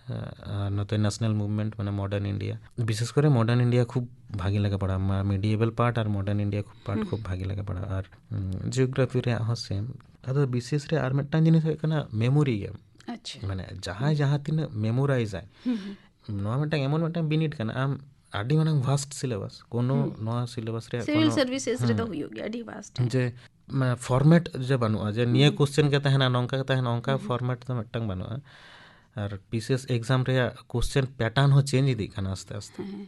ᱟᱨ ᱱᱚᱛᱮ ᱱᱮᱥᱱᱟᱞ ᱢᱩᱵᱷᱢᱮᱱᱴ, ᱢᱟᱱᱮ ᱢᱚᱰᱟᱨᱱ ᱤᱱᱰᱤᱭᱟ, ᱵᱤᱥᱮᱥ ᱠᱚᱨᱮ ᱢᱚᱰᱟᱨᱱ ᱤᱱᱰᱤᱭᱟ ᱠᱷᱩᱵ ᱵᱷᱟᱜᱮ ᱞᱟᱜᱟ ᱯᱟᱲᱟᱜᱼᱟ᱾ ᱢᱮᱰᱤᱭᱮᱵᱟᱞ ᱯᱟᱨᱴ ᱟᱨ ᱢᱚᱰᱟᱨᱱ ᱤᱱᱰᱤᱭᱟ ᱯᱟᱨᱴ ᱦᱩᱸ᱾ ᱠᱷᱩᱵ ᱵᱷᱟᱜᱮ ᱞᱟᱜᱟ ᱯᱟᱲᱟᱜᱼᱟ᱾ ᱟᱨ ᱡᱤᱭᱳᱜᱨᱟᱯᱷᱤ ᱨᱮᱭᱟᱜ ᱦᱚᱸ ᱥᱮᱢ᱾ ᱟᱫᱚ ᱵᱤᱥᱮᱥ ᱨᱮ ᱟᱨ ᱢᱤᱫᱴᱟᱝ ᱡᱤᱱᱤᱥ ᱦᱩᱭᱩᱜ ᱠᱟᱱᱟ ᱢᱮᱢᱳᱨᱤ ᱜᱮ᱾ ᱟᱪᱪᱷᱟ᱾ ᱢᱟᱱᱮ ᱡᱟᱦᱟᱸᱭ ᱦᱩᱸ᱾ ᱡᱟᱦᱟᱸ ᱛᱤᱱᱟᱹᱜ ᱢᱮᱢᱳᱨᱟᱭᱤᱡᱟᱭ, ᱦᱩᱸ ᱦᱩᱸ᱾ ᱱᱚᱣᱟ ᱢᱤᱫᱴᱟᱝ ᱮᱢᱚᱱ ᱢᱤᱫᱴᱟᱝ ᱵᱤᱱᱤᱰ ᱠᱟᱱᱟ, ᱟᱢ ᱟᱹᱰᱤ ᱢᱟᱨᱟᱝ ᱵᱷᱟᱥᱴ ᱥᱤᱞᱮᱵᱟᱥ, ᱠᱳᱱᱳ ᱦᱩᱸ᱾ ᱱᱚᱣᱟ ᱥᱤᱞᱮᱵᱟᱥ ᱨᱮᱭᱟᱜ ᱥᱤᱵᱤᱞ ᱠᱳᱱᱳ, ᱥᱟᱨᱵᱷᱤᱥᱮᱥ ᱦᱩᱸ᱾ ᱨᱮᱫᱚ ᱦᱩᱭᱩᱜ ᱜᱮᱭᱟ, ᱟᱹᱰᱤ ᱵᱷᱟᱥᱴ᱾ ᱡᱮ, ᱢᱟᱱᱮ, ᱯᱷᱚᱨᱢᱮᱴ ᱡᱮ ᱵᱟᱹᱱᱩᱜᱼᱟ, ᱡᱮ ᱱᱤᱭᱟᱹ ᱦᱩᱸ᱾ ᱠᱚᱥᱪᱮᱱ ᱜᱮ ᱛᱟᱦᱮᱱᱟ, ᱱᱚᱝᱠᱟ ᱜᱮ ᱛᱟᱦᱮᱱᱟ, ᱚᱱᱠᱟ ᱦᱩᱸ᱾ ᱯᱷᱚᱨᱢᱮᱴ ᱫᱚ ᱢᱤᱫᱴᱟᱝ ᱵᱟᱹᱱᱩᱜᱼᱟ᱾ ᱟᱨ ᱵᱤᱥᱮᱥ ᱮᱠᱡᱟᱢ ᱨᱮᱭᱟᱜ ᱠᱚᱥᱪᱮᱱ ᱯᱮᱴᱟᱨᱱ ᱦᱚᱸ ᱪᱮᱧᱡᱽ ᱤᱫᱤᱜ ᱠᱟᱱᱟ ᱟᱥᱛᱮ ᱟᱥᱛᱮ᱾ ᱦᱮᱸ᱾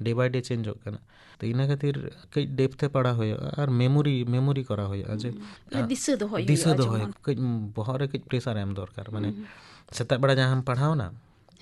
ᱰᱮ ᱵᱟᱭ ᱰᱮ ᱪᱮᱧᱡᱚᱜ ᱠᱟᱱᱟ᱾ ᱛᱚ, ᱤᱱᱟᱹ ᱠᱷᱟᱹᱛᱤᱨ ᱠᱟᱹᱡ ᱰᱮᱯᱛᱷ ᱛᱮ ᱯᱟᱲᱦᱟᱣ ᱦᱩᱭᱩᱜᱼᱟ ᱟᱨ ᱢᱮᱢᱳᱨᱤ, ᱢᱮᱢᱳᱨᱤ ᱠᱚᱨᱟᱣ ᱦᱩᱭᱩᱜᱼᱟ ᱡᱮ, ᱦᱩᱸ᱾ ᱟᱜ, ᱫᱤᱥᱟᱹ ᱫᱚᱦᱚᱭ ᱫᱤᱥᱟᱹ ᱦᱩᱭᱩᱜᱼᱟ ᱫᱚᱦᱚᱭ, ᱡᱮᱢᱚᱱ᱾ ᱠᱟᱹᱡ ᱵᱚᱦᱚᱜ ᱨᱮ ᱠᱟᱹᱡ ᱯᱨᱮᱥᱟᱨ ᱮᱢ ᱫᱚᱨᱠᱟᱨ᱾ ᱢᱟᱱᱮ, ᱦᱩᱸ᱾ ᱥᱮᱛᱟᱜ ᱵᱮᱲᱟ ᱡᱟᱦᱟᱸᱢ ᱯᱟᱲᱦᱟᱣᱱᱟ,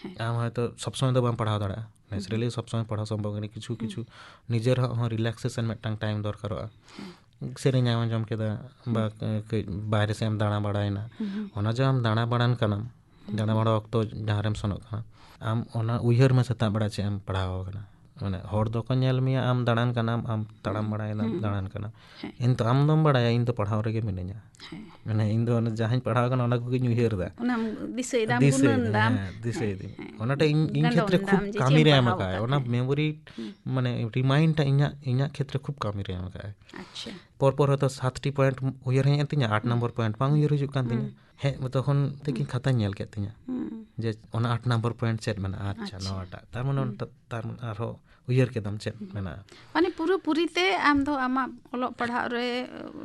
ᱦᱮᱸ᱾ ᱟᱢ ᱦᱚᱭᱛᱳ ᱥᱚᱵ ᱥᱚᱢᱚᱭ ᱫᱚ ᱵᱟᱢ ᱯᱟᱲᱦᱟᱣ ᱫᱟᱲᱮᱭᱟᱜᱼᱟ᱾ ᱦᱩᱸ᱾ ᱱᱮᱪᱟᱨᱟᱞᱤ ᱥᱚᱵ ᱥᱚᱢᱚᱭ ᱯᱟᱲᱦᱟᱣ ᱥᱚᱢᱵᱷᱚᱵ ᱠᱟᱱᱟ, ᱠᱤᱪᱷᱩ, ᱦᱩᱸ᱾ ᱠᱤᱪᱷᱩ ᱱᱤᱡᱮᱨᱟᱜ ᱦᱚᱸ ᱨᱤᱞᱮᱠᱥᱮᱥᱚᱱ ᱢᱤᱫᱴᱟᱝ ᱴᱟᱭᱤᱢ ᱫᱚᱨᱠᱟᱨᱚᱜᱼᱟ᱾ ᱦᱮᱸ᱾ ᱥᱮᱨᱮᱧ ᱮᱢ ᱟᱸᱡᱚᱢ ᱠᱮᱫᱟ, ᱦᱩᱸ᱾ ᱵᱟ, ᱮ, ᱠᱟᱹᱡ ᱵᱟᱭᱨᱮ ᱥᱮᱫ ᱮᱢ ᱫᱟᱬᱟ ᱵᱟᱲᱟᱭᱮᱱᱟ᱾ ᱦᱩᱸ᱾ ᱚᱱᱟ ᱡᱮ ᱟᱢ ᱫᱟᱬᱟ ᱵᱟᱲᱟᱱ ᱠᱟᱱᱟᱢ, ᱦᱩᱸ᱾ ᱫᱟᱬᱟ ᱵᱟᱲᱟ ᱚᱠᱛᱚ ᱡᱟᱦᱟᱸ ᱨᱮᱢ ᱥᱮᱱᱚᱜ ᱠᱟᱱᱟ, ᱟᱢ ᱚᱱᱟ ᱩᱭᱦᱟᱹᱨ ᱢᱮ ᱥᱮᱛᱟᱜ ᱵᱮᱲᱟ ᱪᱮᱫ ᱮᱢ ᱯᱟᱲᱦᱟᱣ ᱟᱠᱟᱱᱟ᱾ ᱢᱟᱱᱮ, ᱦᱚᱲ ᱫᱚᱠᱚ ᱧᱮᱞ ᱢᱮᱭᱟ ᱟᱢ ᱫᱟᱬᱟᱱ ᱠᱟᱱᱟᱢ, ᱟᱢ ᱛᱟᱲᱟᱢ ᱦᱩᱸ᱾ ᱵᱟᱲᱟᱭᱮᱫᱟᱢ, ᱦᱩᱸ᱾ ᱫᱟᱬᱟᱱ ᱠᱟᱱᱟ᱾ ᱦᱮᱸ᱾ ᱠᱤᱱᱛᱩ ᱟᱢ ᱫᱚᱢ ᱵᱟᱲᱟᱭᱟ ᱤᱧ ᱫᱚ ᱯᱟᱲᱦᱟᱣ ᱨᱮᱜᱮ ᱢᱤᱱᱟᱹᱧᱟ᱾ ᱦᱮᱸ᱾ ᱢᱟᱱᱮ, ᱤᱧ ᱫᱚ ᱚᱱᱟ ᱡᱟᱦᱟᱸᱧ ᱯᱟᱲᱦᱟᱣ ᱠᱟᱱᱟ ᱚᱱᱟ ᱠᱚᱜᱮᱧ ᱩᱭᱦᱟᱹᱨ ᱮᱫᱟ᱾ ᱚᱱᱟᱢ ᱫᱤᱥᱟᱹᱭᱮᱫᱟᱢ, ᱫᱤᱥᱟᱹᱭ ᱜᱩᱱᱟᱹᱱ ᱫᱟᱢ᱾ ᱦᱮᱸ, ᱫᱤᱥᱟᱹᱭ ᱦᱮᱸ, ᱫᱤᱧ᱾ ᱦᱮᱸ᱾ ᱚᱱᱟᱴᱟᱜ ᱤᱧ, ᱤᱧ ᱜᱟᱸᱰᱚ ᱠᱷᱮᱛᱨᱮ ᱠᱷᱩᱵ ᱢᱮᱱᱫᱟᱢ ᱡᱮ ᱪᱮᱫ ᱠᱟᱹᱢᱤ ᱮᱢ ᱨᱮ ᱮᱢ ᱯᱟᱲᱦᱟᱣ ᱟᱠᱟᱫ, ᱟᱠᱟᱫ᱾ ᱚᱱᱟ ᱦᱮᱸ᱾ ᱢᱮᱢᱳᱨᱤ, ᱦᱩᱸ᱾ ᱢᱟᱱᱮ, ᱨᱤᱢᱟᱭᱤᱱᱰ ᱴᱟᱜ ᱤᱧᱟᱹᱜ, ᱤᱧᱟᱹᱜ ᱠᱷᱮᱛᱨᱮ ᱠᱷᱩᱵ ᱠᱟᱹᱢᱤ ᱨᱮ ᱮᱢ ᱟᱠᱟᱫ᱾ ᱟᱪᱪᱷᱟ᱾ ᱯᱚᱨ ᱯᱚᱨ ᱦᱚᱭᱛᱳ ᱥᱟᱛᱴᱤ ᱯᱚᱭᱮᱱᱴ ᱩᱭᱦᱟᱹᱨ ᱦᱮᱡ ᱮᱱ ᱛᱤᱧᱟ, ᱟᱴ ᱦᱩᱸ᱾ ᱱᱚᱢᱵᱚᱨ ᱯᱚᱭᱮᱱᱴ ᱵᱟᱝ ᱩᱭᱦᱟᱹᱨ ᱦᱤᱡᱩᱜ ᱠᱟᱱ ᱛᱤᱧᱟ᱾ ᱦᱩᱸ᱾ ᱦᱮᱡ ᱢᱚᱛᱚ ᱠᱷᱚᱱ ᱛᱤᱠᱤᱱ ᱦᱩᱸ᱾ ᱠᱷᱟᱛᱟᱧ ᱧᱮᱞ ᱠᱮᱫ ᱛᱤᱧᱟ᱾ ᱦᱩᱸ᱾ ᱡᱮ ᱚᱱᱟ ᱟᱴ ᱱᱚᱢᱵᱚᱨ ᱯᱚᱭᱮᱱᱴ ᱪᱮᱫ ᱢᱮᱱᱟᱜᱼᱟ? ᱟᱪᱪᱷᱟ, ᱟᱪᱪᱷᱟ᱾ ᱱᱚᱣᱟᱴᱟᱜ᱾ ᱛᱟᱨ ᱢᱟᱱᱮ ᱦᱩᱸ᱾ ᱚᱱᱟ ᱛᱟᱨ ᱢᱟᱱᱮ ᱟᱨᱦᱚᱸ ᱩᱭᱦᱟᱹᱨ ᱠᱮᱫᱟᱢ ᱪᱮᱫ ᱢᱮᱱᱟᱜᱼᱟ? ᱢᱟᱱᱮ ᱯᱩᱨᱟᱹᱯᱩᱨᱤ ᱛᱮ ᱟᱢ ᱫᱚ ᱟᱢᱟᱜ ᱚᱞᱚᱜ ᱯᱟᱲᱦᱟᱜ ᱨᱮ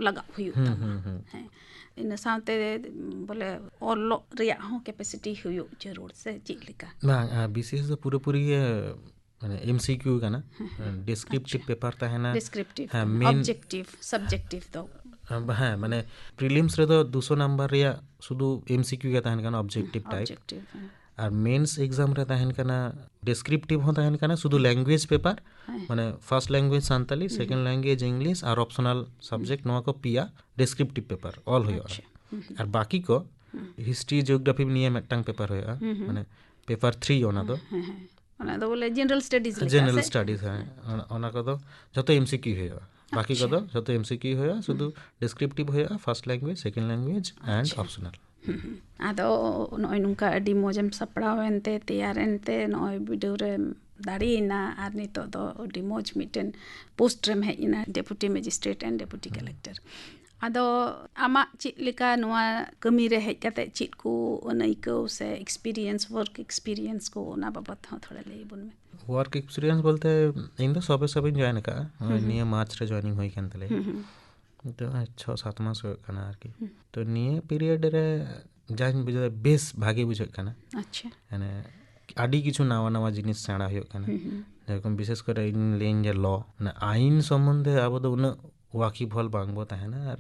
ᱞᱟᱜᱟᱜ ᱦᱩᱭᱩᱜ ᱦᱩᱸ, ᱛᱟᱢᱟ᱾ ᱦᱩᱸ, ᱦᱩᱸ᱾ ᱦᱮᱸ, ᱤᱱᱟᱹ ᱥᱟᱶᱛᱮ ᱵᱚᱞᱮ ᱚᱞᱚᱜ ᱨᱮᱭᱟᱜ ᱦᱚᱸ capacity ᱦᱩᱭᱩᱜ ᱡᱟᱹᱨᱩᱲ ᱥᱮ ᱪᱮᱫ ᱞᱮᱠᱟ? ᱵᱟᱝ, ᱵᱤᱥᱤᱮᱥ ᱫᱚ ᱯᱩᱨᱟᱹᱯᱩᱨᱤ ᱜᱮ ᱢᱟᱱᱮ ᱮᱢᱥᱤᱠᱤᱭᱩ ᱠᱟᱱᱟ, ᱰᱤᱥᱠᱨᱤᱯᱴᱤᱵᱷ ᱯᱮᱯᱟᱨ ᱛᱟᱦᱮᱱᱟ᱾ ᱰᱤᱥᱠᱨᱤᱯᱴᱤᱵᱷ, ᱦᱮᱸ, main- ᱚᱵᱡᱮᱠᱴᱤᱵᱷ, ᱥᱟᱵᱡᱮᱠᱴᱤᱵᱷ ᱫᱚ᱾ ᱦᱮᱸ, ᱢᱟᱱᱮ ᱯᱨᱤᱞᱤᱢᱥ ᱨᱮᱫᱚ ᱫᱩᱥᱚ ᱱᱟᱢᱵᱟᱨ ᱨᱮᱭᱟᱜ ᱥᱩᱫᱷᱩ ᱮᱢᱥᱤᱠᱤᱭᱩ ᱜᱮ ᱛᱟᱦᱮᱱ ᱠᱟᱱᱟ, ᱚᱵᱡᱮᱠᱴᱤᱵᱷ ᱴᱟᱭᱤᱯ᱾ ᱚᱵᱡᱮᱠᱴᱤᱵᱷ, ᱦᱮᱸ᱾ ᱟᱨ ᱢᱮᱱᱥ ᱮᱠᱡᱟᱢ ᱨᱮ ᱛᱟᱦᱮᱱ ᱠᱟᱱᱟ, ᱰᱤᱥᱠᱨᱤᱯᱴᱤᱵᱷ ᱦᱚᱸ ᱛᱟᱦᱮᱱ ᱠᱟᱱᱟ, ᱥᱩᱫᱷᱩ ᱞᱮᱝᱜᱩᱭᱮᱡᱽ ᱯᱮᱯᱟᱨ, ᱦᱮᱸ᱾ ᱢᱟᱱᱮ first language Santali, second language English ᱟᱨ ᱚᱯᱥᱚᱱᱟᱞ ᱥᱟᱵᱡᱮᱠᱴ, ᱱᱚᱣᱟ ᱠᱚ ᱯᱮᱭᱟ ᱰᱤᱥᱠᱨᱤᱯᱴᱤᱵᱷ ᱯᱮᱯᱟᱨ ᱚᱞ ᱦᱩᱭᱩᱜᱼᱟ᱾ ᱟᱪᱪᱷᱟ᱾ ᱦᱩᱸ, ᱦᱩᱸ᱾ ᱟᱨ ᱵᱟᱠᱤ ᱠᱚ ᱦᱤᱥᱴᱨᱤ, ᱡᱤᱭᱳᱜᱨᱟᱯᱷᱤ ᱱᱤᱭᱮ ᱢᱤᱫᱴᱟᱝ ᱯᱮᱯᱟᱨ ᱦᱩᱭᱩᱜᱼᱟ, ᱦᱩᱸ, ᱦᱩᱸ᱾ ᱢᱟᱱᱮ ᱯᱮᱯᱟᱨ ᱛᱷᱨᱤ ᱚᱱᱟ ᱫᱚ᱾ ᱦᱮᱸ, ᱦᱮᱸ᱾ ᱚᱱᱟ ᱫᱚ ᱵᱚᱞᱮ ᱡᱮᱱᱟᱨᱟᱞ ᱥᱴᱟᱰᱤᱡ ᱞᱮᱠᱟ ᱡᱮᱱᱟᱨᱟᱞ ᱥᱮ? ᱥᱴᱟᱰᱤᱡ, ᱦᱮᱸ᱾ ᱚᱱᱟ, ᱚᱱᱟ ᱠᱚᱫᱚ ᱡᱚᱛᱚ ᱮᱢᱥᱤᱠᱤᱭᱩ ᱦᱩᱭᱩᱜᱼᱟ, ᱵᱟᱠᱤ ᱟᱪᱪᱷᱟ᱾ ᱠᱚᱫᱚ ᱡᱚᱛᱚ ᱮᱢᱥᱤᱠᱤᱭᱩ ᱦᱩᱭᱩᱜᱼᱟ, ᱥᱩᱫᱷᱩ ᱰᱤᱥᱠᱨᱤᱯᱴᱤᱵᱷ ᱦᱩᱭᱩᱜᱼᱟ, first language, second language and ᱟᱪᱪᱷᱟ᱾ ᱚᱯᱥᱚᱱᱟᱞ᱾ ᱦᱩᱸ, ᱦᱩᱸ᱾ ᱟᱫᱚ ᱱᱚᱜᱼᱚᱭ ᱱᱚᱝᱠᱟ ᱟᱹᱰᱤ ᱢᱚᱡᱽ ᱮᱢ ᱥᱟᱯᱲᱟᱣ ᱮᱱᱛᱮ, ᱛᱮᱭᱟᱨ ᱮᱱᱛᱮ, ᱱᱚᱜᱼᱚᱭ ᱵᱤᱰᱟᱹᱣ ᱨᱮᱢ ᱫᱟᱲᱮᱭᱮᱱᱟ ᱟᱨ ᱱᱤᱛᱚᱜ ᱫᱚ ᱟᱹᱰᱤ ᱢᱚᱡᱽ ᱢᱤᱫᱴᱮᱱ ᱯᱳᱥᱴ ᱨᱮᱢ ᱦᱮᱡ ᱮᱱᱟ, deputy magistrate and deputy collector. ᱟᱫᱚ ᱟᱢᱟᱜ ᱪᱮᱫ ᱞᱮᱠᱟ ᱱᱚᱣᱟ ᱠᱟᱹᱢᱤ ᱨᱮ ᱦᱮᱡ ᱠᱟᱛᱮ ᱪᱮᱫ ᱠᱚ ᱟᱹᱭᱠᱟᱹᱣ ᱥᱮ ᱮᱠᱥᱯᱤᱨᱤᱭᱮᱱᱥ, ᱣᱟᱨᱠ ᱮᱠᱥᱯᱤᱨᱤᱭᱮᱱᱥ ᱠᱚ, ᱚᱱᱟ ᱵᱟᱵᱚᱫ ᱦᱚᱸ ᱛᱷᱚᱲᱟ ᱞᱟᱹᱭ ᱟᱵᱚᱱ ᱢᱮ᱾ ᱣᱟᱨᱠ ᱮᱠᱥᱯᱤᱨᱤᱭᱮᱱᱥ ᱵᱚᱞᱛᱮ ᱤᱧ ᱫᱚ ᱥᱚᱵᱮ ᱥᱚᱵᱮᱧ ᱡᱚᱭᱮᱱ ᱟᱠᱟᱫᱼᱟ, ᱱᱚᱜᱼᱚᱭ ᱦᱩᱸ, ᱦᱩᱸ᱾ ᱱᱤᱭᱟᱹ ᱢᱟᱨᱪ ᱨᱮ ᱡᱚᱭᱮᱱᱤᱝ ᱦᱩᱭ ᱠᱟᱱ ᱛᱟᱞᱮᱭᱟ᱾ ᱦᱩᱸ, ᱦᱩᱸ᱾ ᱱᱤᱛᱚᱜ ᱦᱚᱸ ᱪᱷᱚ ᱥᱟᱛ ᱢᱟᱥ ᱦᱩᱭᱩᱜ ᱠᱟᱱᱟ ᱟᱨᱠᱤ᱾ ᱦᱩᱸ᱾ ᱛᱚ ᱱᱤᱭᱟᱹ ᱯᱤᱨᱤᱭᱚᱰ ᱨᱮ ᱡᱟᱧ ᱵᱩᱡᱷᱟᱹᱣ ᱫᱟ, ᱵᱮᱥ ᱵᱷᱟᱜᱮ ᱵᱩᱡᱷᱟᱹᱜ ᱠᱟᱱᱟ᱾ ᱟᱪᱪᱷᱟ᱾ ᱢᱟᱱᱮ ᱟᱹᱰᱤ ᱠᱤᱪᱷᱩ ᱱᱟᱣᱟ ᱱᱟᱣᱟ ᱡᱤᱱᱤᱥ ᱥᱮᱬᱟ ᱦᱩᱭᱩᱜ ᱠᱟᱱᱟ᱾ ᱦᱩᱸ, ᱦᱩᱸ᱾ ᱡᱮᱨᱚᱠᱚᱢ ᱵᱤᱥᱮᱥ ᱠᱚᱨᱮ ᱤᱧ ᱞᱟᱹᱭᱟᱹᱧ ᱡᱮ ᱞᱚ, ᱢᱟᱱᱮ ᱟᱭᱤᱱ ᱥᱚᱢᱵᱚᱱᱫᱷᱮ ᱟᱵᱚ ᱫᱚ ᱩᱱᱟᱹᱜ ᱣᱟᱠᱤᱵᱷᱚᱞ ᱵᱟᱝ ᱵᱚ ᱛᱟᱦᱮᱱᱟ, ᱟᱨ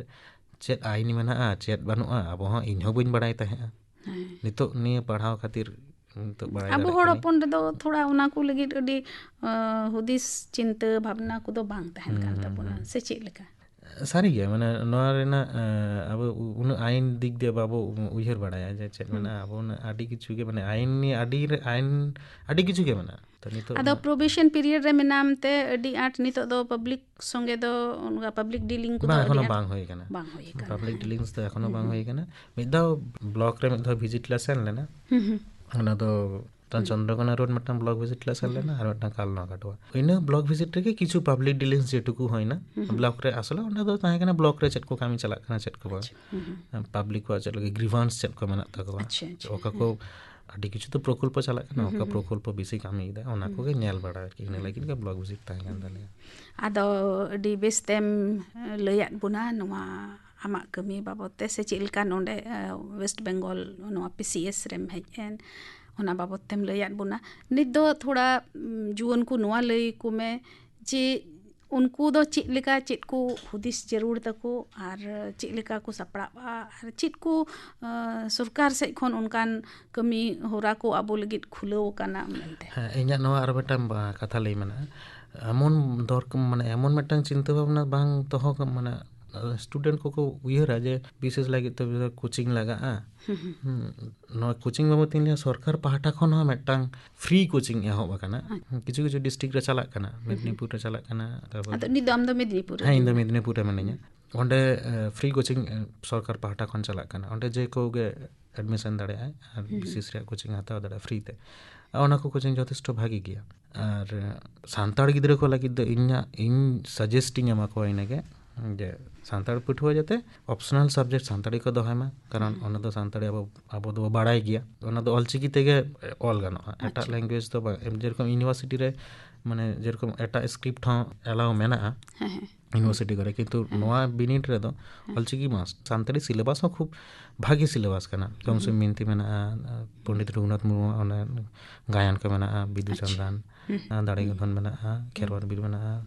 ᱪᱮᱫ ᱟᱭᱤᱱ ᱢᱮᱱᱟᱜᱼᱟ ᱪᱮᱫ ᱵᱟᱹᱱᱩᱜᱼᱟ ᱟᱵᱚ ᱦᱚᱸ, ᱤᱧ ᱦᱚᱸ ᱵᱟᱹᱧ ᱵᱟᱲᱟᱭ ᱛᱟᱦᱮᱸᱜᱼᱟ᱾ ᱦᱮᱸ᱾ ᱱᱤᱛᱚᱜ ᱱᱤᱭᱟᱹ ᱯᱟᱲᱦᱟᱣ ᱠᱷᱟᱹᱛᱤᱨ ᱱᱤᱛᱚᱜ ᱵᱟᱲᱟᱭ ᱟᱵᱚ ᱫᱟᱲᱮᱭᱟᱜ ᱦᱚᱲ ᱠᱟᱹᱱᱟᱹᱧ᱾ ᱦᱚᱯᱚᱱ ᱨᱮᱫᱚ ᱛᱷᱚᱲᱟ ᱚᱱᱟ ᱠᱚ ᱞᱟᱹᱜᱤᱫ ᱟᱹᱰᱤ, ᱟᱸ, ᱦᱩᱫᱤᱥ ᱪᱤᱱᱛᱟᱹ ᱵᱷᱟᱵᱽᱱᱟ ᱠᱚᱫᱚ ᱵᱟᱝ ᱛᱟᱦᱮᱱ ᱠᱟᱱ ᱦᱩᱸ, ᱛᱟᱵᱚᱱᱟ, ᱦᱩᱸ᱾ ᱥᱮ ᱪᱮᱫ ᱞᱮᱠᱟ? ᱥᱟᱹᱨᱤᱜᱮ, ᱢᱟᱱᱮ ᱱᱚᱣᱟ ᱨᱮᱱᱟᱜ, ᱮᱸ, ᱟᱵᱚ ᱩ-, ᱩᱱᱟᱹᱜ ᱟᱭᱤᱱ ᱫᱤᱠ ᱫᱤᱭᱮ ᱵᱟᱵᱚ ᱩ-, ᱩᱭᱦᱟᱹᱨ ᱵᱟᱲᱟᱭᱟ ᱡᱮ ᱪᱮᱫ ᱦᱩᱸ᱾ ᱢᱮᱱᱟᱜᱼᱟ, ᱟᱵᱚ ᱩᱱᱟᱹᱜ ᱟᱹᱰᱤ ᱠᱤᱪᱷᱩ ᱜᱮ, ᱢᱟᱱᱮ ᱟᱭᱤᱱ ᱱᱤᱭᱮ ᱟᱹᱰᱤ ᱨᱮ-, ᱟᱭᱤᱱ ᱟᱹᱰᱤ ᱠᱤᱪᱷᱩ ᱜᱮ ᱢᱮᱱᱟᱜᱼᱟ᱾ ᱛᱚ ᱱᱤᱛᱚᱜ ᱟᱫᱚ ᱚᱱᱟ ᱯᱨᱚᱵᱮᱥᱚᱱ ᱯᱤᱨᱤᱭᱚᱰ ᱨᱮ ᱢᱮᱱᱟᱢ ᱛᱮ ᱟᱹᱰᱤ ᱟᱸᱴ ᱱᱤᱛᱚᱜ ᱫᱚ ᱯᱟᱵᱽᱞᱤᱠ ᱥᱚᱸᱜᱮ ᱫᱚ ᱚᱱᱠᱟ ᱯᱟᱵᱽᱞᱤᱠ ᱰᱤᱞᱤᱝ ᱠᱚᱫᱚ ᱵᱟᱝ, ᱟᱹᱰᱤ ᱮᱠᱷᱚᱱᱳ ᱟᱸᱴ ᱵᱟᱝ ᱦᱩᱭ ᱟᱠᱟᱱᱟ᱾ ᱵᱟᱝ ᱦᱩᱭ ᱟᱠᱟᱱᱟ᱾ ᱯᱟᱵᱽᱞᱤᱠ ᱦᱮᱸ᱾ ᱰᱤᱞᱤᱝᱥ ᱫᱚ ᱮᱠᱷᱚᱱᱳ ᱦᱩᱸ, ᱵᱟᱝ ᱦᱩᱸ᱾ ᱦᱩᱭ ᱟᱠᱟᱱᱟ᱾ ᱢᱤᱫ ᱫᱷᱟᱣ ᱵᱞᱚᱠ ᱨᱮ ᱢᱤᱫ ᱫᱷᱟᱣ ᱵᱷᱤᱡᱤᱴ ᱞᱮ ᱥᱮᱱ ᱞᱮᱱᱟ᱾ ᱦᱩᱸ, ᱦᱩᱸ᱾ ᱚᱱᱟ ᱫᱚ ᱢᱤᱫᱴᱟᱝ ᱦᱩᱸ᱾ ᱪᱚᱱᱫᱨᱚᱠᱳᱱᱟ ᱨᱳᱰ ᱢᱤᱫᱴᱟᱝ ᱵᱞᱚᱠ ᱵᱷᱤᱡᱤᱴ ᱞᱮ ᱥᱮᱱ ᱦᱩᱸ, ᱞᱮᱱᱟ, ᱦᱩᱸ᱾ ᱟᱨ ᱢᱤᱫᱴᱟᱝ ᱠᱟᱞᱱᱟᱜᱟᱴᱩᱣᱟ᱾ ᱤᱱᱟᱹ ᱵᱞᱚᱠ ᱵᱷᱤᱡᱤᱴ ᱨᱮᱜᱮ ᱠᱤᱪᱷᱩ ᱯᱟᱵᱽᱞᱤᱠ ᱰᱤᱞᱤᱝᱥ ᱡᱮᱴᱩᱠᱩ ᱦᱩᱭᱱᱟ, ᱦᱩᱸ, ᱦᱩᱸ᱾ ᱵᱞᱚᱠ ᱨᱮ ᱟᱥᱚᱞᱮ ᱚᱸᱰᱮ ᱫᱚ ᱛᱟᱦᱮᱸ ᱠᱟᱱᱟ ᱵᱞᱚᱠ ᱨᱮ ᱪᱮᱫ ᱠᱚ ᱠᱟᱹᱢᱤ ᱪᱟᱞᱟᱜ ᱠᱟᱱᱟ, ᱪᱮᱫ ᱠᱚ ᱵᱟᱝ᱾ ᱟᱪᱪᱷᱟ᱾ ᱦᱩᱸ, ᱦᱩᱸ᱾ ᱯᱟᱵᱽᱞᱤᱠ ᱠᱚᱣᱟᱜ ᱪᱮᱫ ᱞᱮᱠᱟ ᱜᱨᱤᱵᱷᱟᱱᱥ ᱪᱮᱫ ᱠᱚ ᱢᱮᱱᱟᱜ ᱛᱟᱠᱚᱣᱟ, ᱟᱪᱪᱷᱟ, ᱟᱪᱪᱷᱟ᱾ ᱚᱠᱟ ᱠᱚ ᱟᱹᱰᱤ ᱠᱤᱪᱷᱩ ᱛᱚ ᱯᱨᱚᱠᱚᱞᱯᱚ ᱪᱟᱞᱟᱜ ᱠᱟᱱᱟ, ᱚᱠᱟ ᱯᱨᱚᱠᱚᱞᱯᱚ ᱵᱮᱥᱤ ᱠᱟᱹᱢᱤᱭᱮᱫᱟ, ᱚᱱᱟ ᱠᱚᱜᱮ ᱧᱮᱞ ᱵᱟᱲᱟ ᱟᱨᱠᱤ᱾ ᱤᱱᱟᱹ ᱞᱟᱹᱜᱤᱫ ᱜᱮ ᱵᱞᱚᱠ ᱵᱷᱤᱡᱤᱴ ᱛᱟᱦᱮᱸ ᱠᱟᱱ ᱛᱟᱞᱮᱭᱟ᱾ ᱟᱫᱚ ᱟᱹᱰᱤ ᱵᱮᱥ ᱛᱮᱢ ᱞᱟᱹᱭᱟᱫ ᱵᱚᱱᱟ ᱱᱚᱣᱟ ᱟᱢᱟᱜ ᱠᱟᱹᱢᱤ ᱵᱟᱵᱚᱫ ᱛᱮ, ᱥᱮ ᱪᱮᱫ ᱞᱮᱠᱟ ᱱᱚᱰᱮ ᱳᱭᱮᱥᱴ ᱵᱮᱝᱜᱚᱞ ᱱᱚᱣᱟ ᱯᱤ ᱥᱤ ᱮᱥ ᱨᱮᱢ ᱦᱮᱡ ᱮᱱ, ᱚᱱᱟ ᱵᱟᱵᱚᱫ ᱛᱮᱢ ᱞᱟᱹᱭᱟᱫ ᱵᱚᱱᱟ᱾ ᱱᱤᱛ ᱫᱚ ᱛᱷᱚᱲᱟ ᱡᱩᱣᱟᱹᱱ ᱠᱚ ᱱᱚᱣᱟ ᱞᱟᱹᱭ ᱠᱚᱢᱮ ᱡᱮ ᱩᱱᱠᱩ ᱫᱚ ᱪᱮᱫ ᱞᱮᱠᱟ, ᱪᱮᱫ ᱠᱚ ᱦᱩᱫᱤᱥ ᱡᱟᱹᱨᱩᱲ ᱛᱟᱠᱚ ᱟᱨ ᱪᱮᱫ ᱞᱮᱠᱟ ᱠᱚ ᱥᱟᱯᱲᱟᱜᱼᱟ ᱟᱨ ᱪᱮᱫ ᱠᱚ ᱥᱚᱨᱠᱟᱨ ᱥᱮᱫ ᱠᱷᱚᱱ ᱚᱱᱠᱟᱱ ᱠᱟᱹᱢᱤ ᱦᱚᱨᱟ ᱠᱚ ᱟᱵᱚ ᱞᱟᱹᱜᱤᱫ ᱠᱷᱩᱞᱟᱹᱣ ᱟᱠᱟᱱᱟ ᱢᱮᱱᱛᱮ᱾ ᱦᱮᱸ, ᱤᱧᱟᱹᱜ ᱱᱚᱣᱟ ᱟᱨ ᱢᱤᱫᱴᱟᱝ ᱠᱟᱛᱷᱟ ᱞᱟᱹᱭ ᱢᱮᱱᱟᱜᱼᱟ᱾ ᱮᱢᱚᱱ ᱫᱚᱨ ᱢᱟᱱᱮ ᱮᱢᱚᱱ ᱢᱤᱫᱴᱟᱝ ᱪᱤᱱᱛᱟᱹ ᱵᱷᱟᱵᱽᱱᱟ ᱵᱟᱝ ᱫᱚᱦᱚ ᱢᱟᱱᱮ ᱥᱴᱩᱰᱮᱱᱴ ᱠᱚᱠᱚ ᱩᱭᱦᱟᱹᱨᱟ ᱡᱮ ᱵᱤᱥᱮᱥ ᱞᱟᱹᱜᱤᱫ ᱛᱮ ᱠᱳᱪᱤᱝ ᱞᱟᱜᱟᱜᱼᱟ᱾ ᱱᱚᱣᱟ ᱠᱳᱪᱤᱝ ᱵᱟᱵᱚᱫ ᱤᱧ ᱞᱟᱹᱭᱟ, ᱥᱚᱨᱠᱟᱨ ᱯᱟᱦᱴᱟ ᱠᱷᱚᱱ ᱦᱚᱸ ᱢᱤᱫᱴᱟᱝ ᱯᱷᱨᱤ ᱠᱳᱪᱤᱝ ᱮᱦᱚᱵ ᱟᱠᱟᱱᱟ᱾ ᱠᱤᱪᱷᱩ ᱠᱤᱪᱷᱩ ᱰᱤᱥᱴᱨᱤᱠᱴ ᱨᱮ ᱪᱟᱞᱟᱜ ᱠᱟᱱᱟ, ᱢᱮᱫᱽᱱᱤᱯᱩᱨ ᱨᱮ ᱪᱟᱞᱟᱜ ᱠᱟᱱᱟ᱾ ᱛᱟᱨᱯᱚᱨ ᱟᱫᱚ ᱩᱱᱤ ᱫᱚ ᱟᱢ ᱫᱚ ᱢᱮᱫᱽᱱᱤᱯᱩᱨ ᱨᱮ? ᱦᱮᱸ, ᱤᱧ ᱫᱚ ᱢᱮᱫᱽᱱᱤᱯᱩᱨ ᱨᱮ ᱢᱤᱱᱟᱹᱧᱟ᱾ ᱚᱸᱰᱮ ᱯᱷᱨᱤ ᱠᱳᱪᱤᱝ ᱥᱚᱨᱠᱟᱨ ᱯᱟᱦᱴᱟ ᱠᱷᱚᱱ ᱪᱟᱞᱟᱜ ᱠᱟᱱᱟ᱾ ᱚᱸᱰᱮ ᱡᱮ ᱠᱮᱣ ᱜᱮ ᱮᱰᱢᱤᱥᱚᱱ ᱫᱟᱲᱮᱭᱟᱜᱼᱟᱭ ᱟᱨ ᱵᱤᱥᱮᱥ ᱨᱮᱭᱟᱜ ᱠᱳᱪᱤᱝ ᱦᱟᱛᱟᱣ ᱫᱟᱲᱮᱭᱟᱜᱼᱟ ᱯᱷᱨᱤ ᱛᱮ᱾ ᱚᱱᱟ ᱠᱚ ᱠᱳᱪᱤᱝ ᱡᱚᱛᱷᱮᱥᱴᱚ ᱵᱷᱟᱜᱤ ᱜᱮᱭᱟ᱾ ᱟᱨ ᱥᱟᱱᱛᱟᱲ ᱜᱤᱫᱽᱨᱟᱹ ᱠᱚ ᱞᱟᱹᱜᱤᱫ ᱫᱚ ᱤᱧᱟᱹᱜ, ᱤᱧ ᱥᱟᱡᱮᱥᱴ ᱤᱧ ᱮᱢᱟ ᱠᱚᱣᱟ ᱤᱱᱟᱹᱜᱮ, ᱡᱮ ᱥᱟᱱᱛᱟᱲ ᱯᱟᱹᱴᱷᱩᱣᱟᱹ ᱡᱟᱛᱮ ᱚᱯᱥᱚᱱᱟᱞ ᱥᱟᱵᱡᱮᱠᱴ ᱥᱟᱱᱛᱟᱲᱤ ᱠᱚ ᱫᱚᱦᱚᱭ ᱢᱟ, ᱠᱟᱨᱚᱱ ᱚᱱᱟ ᱫᱚ ᱥᱟᱱᱛᱟᱲᱤ ᱟᱵᱚ, ᱟᱵᱚ ᱫᱚᱵᱚ ᱵᱟᱲᱟᱭ ᱜᱮᱭᱟ, ᱚᱱᱟ ᱫᱚ ᱚᱞᱪᱤᱠᱤ ᱛᱮᱜᱮ ᱚᱞ ᱜᱟᱱᱚᱜᱼᱟ᱾ ᱮᱴᱟᱜ ᱞᱮᱝᱜᱩᱭᱮᱡᱽ ᱫᱚ ᱵᱟᱝ᱾ ᱮᱢ ᱡᱮᱨᱚᱠᱚᱢ ᱤᱭᱩᱱᱤᱵᱷᱟᱨᱥᱤᱴᱤ ᱨᱮ, ᱢᱟᱱᱮ ᱡᱮᱨᱚᱠᱚᱢ ᱮᱴᱟᱜ ᱥᱠᱨᱤᱯᱴ ᱦᱚᱸ ᱮᱞᱟᱣ ᱢᱮᱱᱟᱜᱼᱟ ᱦᱮᱸ, ᱦᱮᱸ᱾ ᱤᱭᱩᱱᱤᱵᱷᱟᱨᱥᱤᱴᱤ ᱠᱚᱨᱮ, ᱠᱤᱱᱛᱩ ᱱᱚᱣᱟ ᱵᱤᱱᱤᱰ ᱨᱮᱫᱚ ᱚᱞᱪᱤᱠᱤ ᱢᱟᱥᱴ᱾ ᱥᱟᱱᱛᱟᱲᱤ ᱥᱤᱞᱮᱵᱟᱥ ᱦᱚᱸ ᱠᱷᱩᱵ ᱵᱷᱟᱜᱤ ᱥᱤᱞᱮᱵᱟᱥ ᱠᱟᱱᱟ᱾ ᱡᱚᱢᱥᱤᱢ ᱵᱤᱱᱛᱤ ᱢᱮᱱᱟᱜᱼᱟ, ᱯᱚᱱᱰᱤᱛ ᱨᱚᱜᱷᱩᱱᱟᱛᱷ ᱢᱩᱨᱢᱩᱣᱟᱜ ᱚᱱᱮ ᱜᱟᱭᱟᱱ ᱠᱚ ᱢᱮᱱᱟᱜᱼᱟ, ᱵᱤᱫᱩ ᱪᱟᱸᱫᱟᱱ, ᱫᱟᱲᱮ ᱜᱮ ᱫᱷᱚᱱ ᱢᱮᱱᱟᱜᱼᱟ, ᱠᱷᱮᱨᱣᱟᱲ ᱵᱤᱨ ᱢᱮᱱᱟᱜᱼᱟ,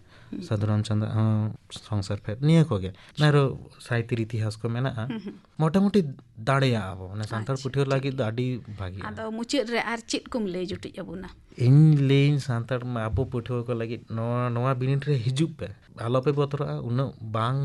ᱥᱟᱹᱫᱷᱩ ᱨᱟᱢᱪᱟᱸᱫᱽ ᱦᱚᱸ ᱥᱚᱝᱥᱟᱨ ᱯᱷᱮᱰ, ᱱᱤᱭᱟᱹ ᱠᱚᱜᱮ᱾ ᱟᱨᱚ ᱥᱟᱦᱤᱛᱤᱨ ᱤᱛᱤᱦᱟᱥ ᱠᱚ ᱢᱮᱱᱟᱜᱼᱟ᱾ ᱢᱚᱴᱟᱢᱩᱴᱤ ᱫᱟᱲᱮᱭᱟᱜᱼᱟ ᱟᱵᱚ, ᱢᱟᱱᱮ ᱥᱟᱱᱛᱟᱲ ᱯᱟᱹᱴᱷᱩᱣᱟᱹ ᱞᱟᱹᱜᱤᱫ ᱫᱚ ᱟᱹᱰᱤ ᱵᱷᱟᱜᱤ᱾ ᱟᱫᱚ ᱢᱩᱪᱟᱹᱫ ᱨᱮ ᱟᱨ ᱪᱮᱫ ᱠᱚᱢ ᱞᱟᱹᱭ ᱡᱩᱴᱤᱡ ᱟᱵᱚᱱᱟ? ᱤᱧ ᱞᱟᱹᱭᱟᱹᱧ, ᱥᱟᱱᱛᱟᱲ ᱢᱟ ᱟᱵᱚ ᱯᱟᱹᱴᱷᱩᱣᱟᱹ ᱠᱚ ᱞᱟᱹᱜᱤᱫ ᱱᱚᱣᱟ, ᱱᱚᱣᱟ ᱵᱤᱱᱤᱰ ᱨᱮ ᱦᱤᱡᱩᱜ ᱯᱮ, ᱟᱞᱚᱯᱮ ᱵᱚᱛᱚᱨᱚᱜᱼᱟ, ᱩᱱᱟᱹᱜ ᱵᱟᱝ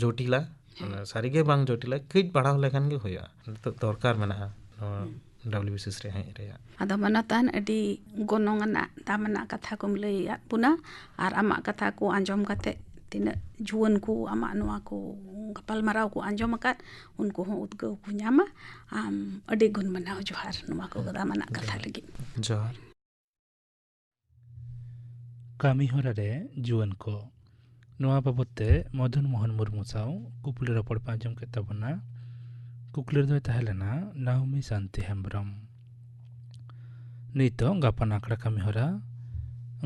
ᱡᱚᱴᱤᱞᱟ᱾ ᱢᱟᱱᱮ ᱥᱟᱹᱨᱤᱜᱮ ᱵᱟᱝ ᱡᱚᱴᱤᱞᱟ, ᱠᱟᱹᱡ ᱯᱟᱲᱦᱟᱣ ᱞᱮᱠᱷᱟᱱ ᱜᱮ ᱦᱩᱭᱩᱜᱼᱟ᱾ ᱱᱤᱛᱚᱜ ᱫᱚᱨᱠᱟᱨ ᱢᱮᱱᱟᱜᱼᱟ ᱱᱚᱣᱟ ᱰᱟᱵᱞᱤᱭᱩ ᱵᱤ ᱥᱤ ᱮᱥ ᱨᱮ ᱦᱮᱡ ᱨᱮᱭᱟᱜ᱾ ᱟᱫᱚ ᱢᱟᱱᱚᱛᱟᱱ, ᱟᱹᱰᱤ ᱜᱚᱱᱚᱝ ᱟᱱᱟᱜ, ᱫᱟᱢ ᱟᱱᱟᱜ ᱠᱟᱛᱷᱟ ᱠᱚᱢ ᱞᱟᱹᱭᱟᱫ ᱵᱚᱱᱟ, ᱟᱨ ᱟᱢᱟᱜ ᱠᱟᱛᱷᱟ ᱠᱚ ᱟᱸᱡᱚᱢ ᱠᱟᱛᱮ ᱛᱤᱱᱟᱹᱜ ᱡᱩᱣᱟᱹᱱ ᱠᱚ ᱟᱢᱟᱜ ᱱᱚᱣᱟ ᱠᱚ ᱜᱟᱯᱟᱞᱢᱟᱨᱟᱣ ᱠᱚ ᱟᱸᱡᱚᱢ ᱟᱠᱟᱫ, ᱩᱱᱠᱩ ᱦᱚᱸ ᱩᱫᱽᱜᱟᱹᱣ ᱠᱚ ᱧᱟᱢᱟ᱾ ᱟᱢ ᱟᱹᱰᱤ ᱜᱩᱱ ᱢᱟᱱᱟᱣ ᱡᱚᱦᱟᱨ ᱱᱚᱣᱟ ᱠᱚ ᱫᱟᱢ ᱟᱱᱟᱜ ᱠᱟᱛᱷᱟ ᱞᱟᱹᱜᱤᱫ᱾ ᱡᱚᱦᱟᱨ᱾ ᱠᱟᱹᱢᱤ ᱦᱚᱨᱟ ᱨᱮ ᱡᱩᱣᱟᱹᱱ ᱠᱚ, ᱱᱚᱣᱟ ᱵᱟᱵᱚᱛ ᱛᱮ ᱢᱚᱫᱚᱱ ᱢᱳᱦᱚᱱ ᱢᱩᱨᱢᱩ ᱥᱟᱶ ᱠᱩᱠᱞᱤ ᱨᱚᱯᱚᱲ ᱯᱮ ᱟᱸᱡᱚᱢ ᱠᱮᱫ ᱛᱟᱵᱚᱱᱟ᱾ ᱠᱩᱠᱞᱤ ᱨᱮᱫᱚᱭ ᱛᱟᱦᱮᱸ ᱞᱮᱱᱟ ᱱᱟᱣᱢᱤ ᱥᱟᱱᱛᱤ ᱦᱮᱢᱵᱽᱨᱚᱢ᱾ ᱱᱤᱛᱚᱜ ᱜᱟᱯᱟᱱ ᱟᱠᱷᱲᱟ ᱠᱟᱹᱢᱤ ᱦᱚᱨᱟ᱾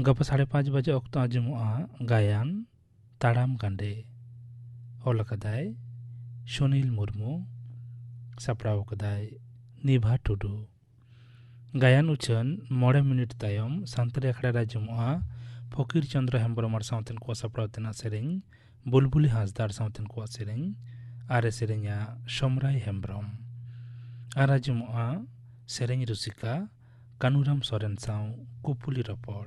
ᱜᱟᱯᱟ ᱥᱟᱲᱮ ᱯᱟᱸᱪ ᱵᱟᱡᱮ ᱚᱠᱛᱚ ᱟᱸᱡᱚᱢᱚᱜᱼᱟ ᱜᱟᱭᱟᱱ ᱛᱟᱲᱟᱢ ᱜᱟᱸᱰᱮ᱾ ᱚᱞ ᱟᱠᱟᱫᱟᱭ ᱥᱩᱱᱤᱞ ᱢᱩᱨᱢᱩ, ᱥᱟᱯᱲᱟᱣ ᱟᱠᱟᱫᱟᱭ ᱱᱤᱵᱷᱟ ᱴᱩᱰᱩ᱾ ᱜᱟᱭᱟᱱ ᱩᱪᱷᱟᱹᱱ ᱢᱚᱬᱮ ᱢᱤᱱᱤᱴ ᱛᱟᱭᱚᱢ ᱥᱟᱱᱛᱟᱲᱤ ᱟᱠᱷᱲᱟ ᱨᱮ ᱟᱸᱡᱚᱢᱚᱜᱼᱟ ᱯᱷᱚᱠᱤᱨ ᱪᱚᱸᱫᱽᱨᱚ ᱦᱮᱢᱵᱨᱚᱢ ᱟᱨ ᱥᱟᱶᱛᱮᱱ ᱠᱚᱣᱟᱜ ᱥᱟᱯᱲᱟᱣ ᱛᱮᱱᱟᱜ ᱥᱮᱨᱮᱧ, ᱵᱩᱞᱵᱩᱞᱤ ᱦᱟᱸᱥᱫᱟ ᱟᱨ ᱥᱟᱶᱛᱮᱱ ᱠᱚᱣᱟᱜ ᱥᱮᱨᱮᱧ, ᱟᱨ ᱮ ᱥᱮᱨᱮᱧᱟ ᱥᱚᱢᱨᱟᱭ ᱦᱮᱢᱵᱨᱚᱢ᱾ ᱟᱨ ᱟᱸᱡᱚᱢᱚᱜᱼᱟ ᱥᱮᱨᱮᱧ ᱨᱩᱥᱤᱠᱟ ᱠᱟᱹᱱᱩᱨᱟᱢ ᱥᱚᱨᱮᱱ ᱥᱟᱶ ᱠᱩᱯᱩᱞᱤ ᱨᱚᱯᱚᱲ᱾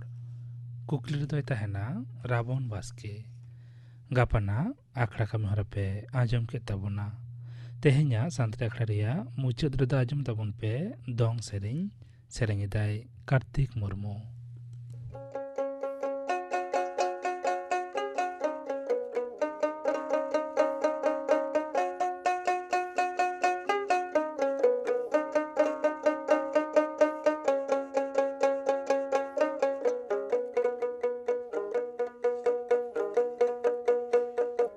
ᱠᱩᱠᱞᱤ ᱨᱮᱫᱚᱭ ᱛᱟᱦᱮᱱᱟ ᱨᱟᱵᱚᱱ ᱵᱟᱥᱠᱮ᱾ ᱜᱟᱯᱟᱱᱟᱜ ᱟᱠᱷᱲᱟ ᱠᱟᱹᱢᱤ ᱦᱚᱨᱟ ᱯᱮ ᱟᱸᱡᱚᱢ ᱠᱮᱫ ᱛᱟᱵᱚᱱᱟ᱾ ᱛᱮᱦᱮᱧᱟᱜ ᱥᱟᱱᱛᱟᱲᱤ ᱟᱠᱷᱲᱟ ᱨᱮᱭᱟᱜ ᱢᱩᱪᱟᱹᱫ ᱨᱮᱫᱚ ᱟᱸᱡᱚᱢ ᱛᱟᱵᱚᱱ ᱯᱮ ᱫᱚᱝ ᱥᱮᱨᱮᱧ᱾ ᱥᱮᱨᱮᱧ ᱮᱫᱟᱭ ᱠᱟᱨᱛᱤᱠ ᱢᱩᱨᱢᱩ᱾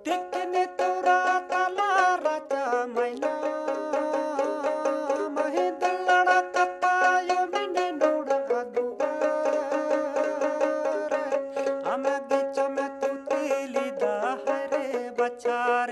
ᱛᱤᱠᱤᱱ ᱛᱚᱨᱟ ᱛᱟᱞᱟ ᱨᱟᱪᱟ ᱢᱟᱭᱱᱟ, ᱢᱟᱹᱦᱤᱸᱫ ᱞᱟᱲᱟ ᱛᱟᱯᱟᱭᱚ ᱢᱤᱱᱤ ᱱᱚᱲᱟ ᱫᱩᱣᱟᱨ᱾ ᱟᱢ ᱜᱮ ᱪᱚᱢᱮ ᱛᱩᱛᱤ ᱞᱤᱫᱟ ᱦᱟᱭ ᱨᱮ ᱵᱟᱪᱷᱟᱨ᱾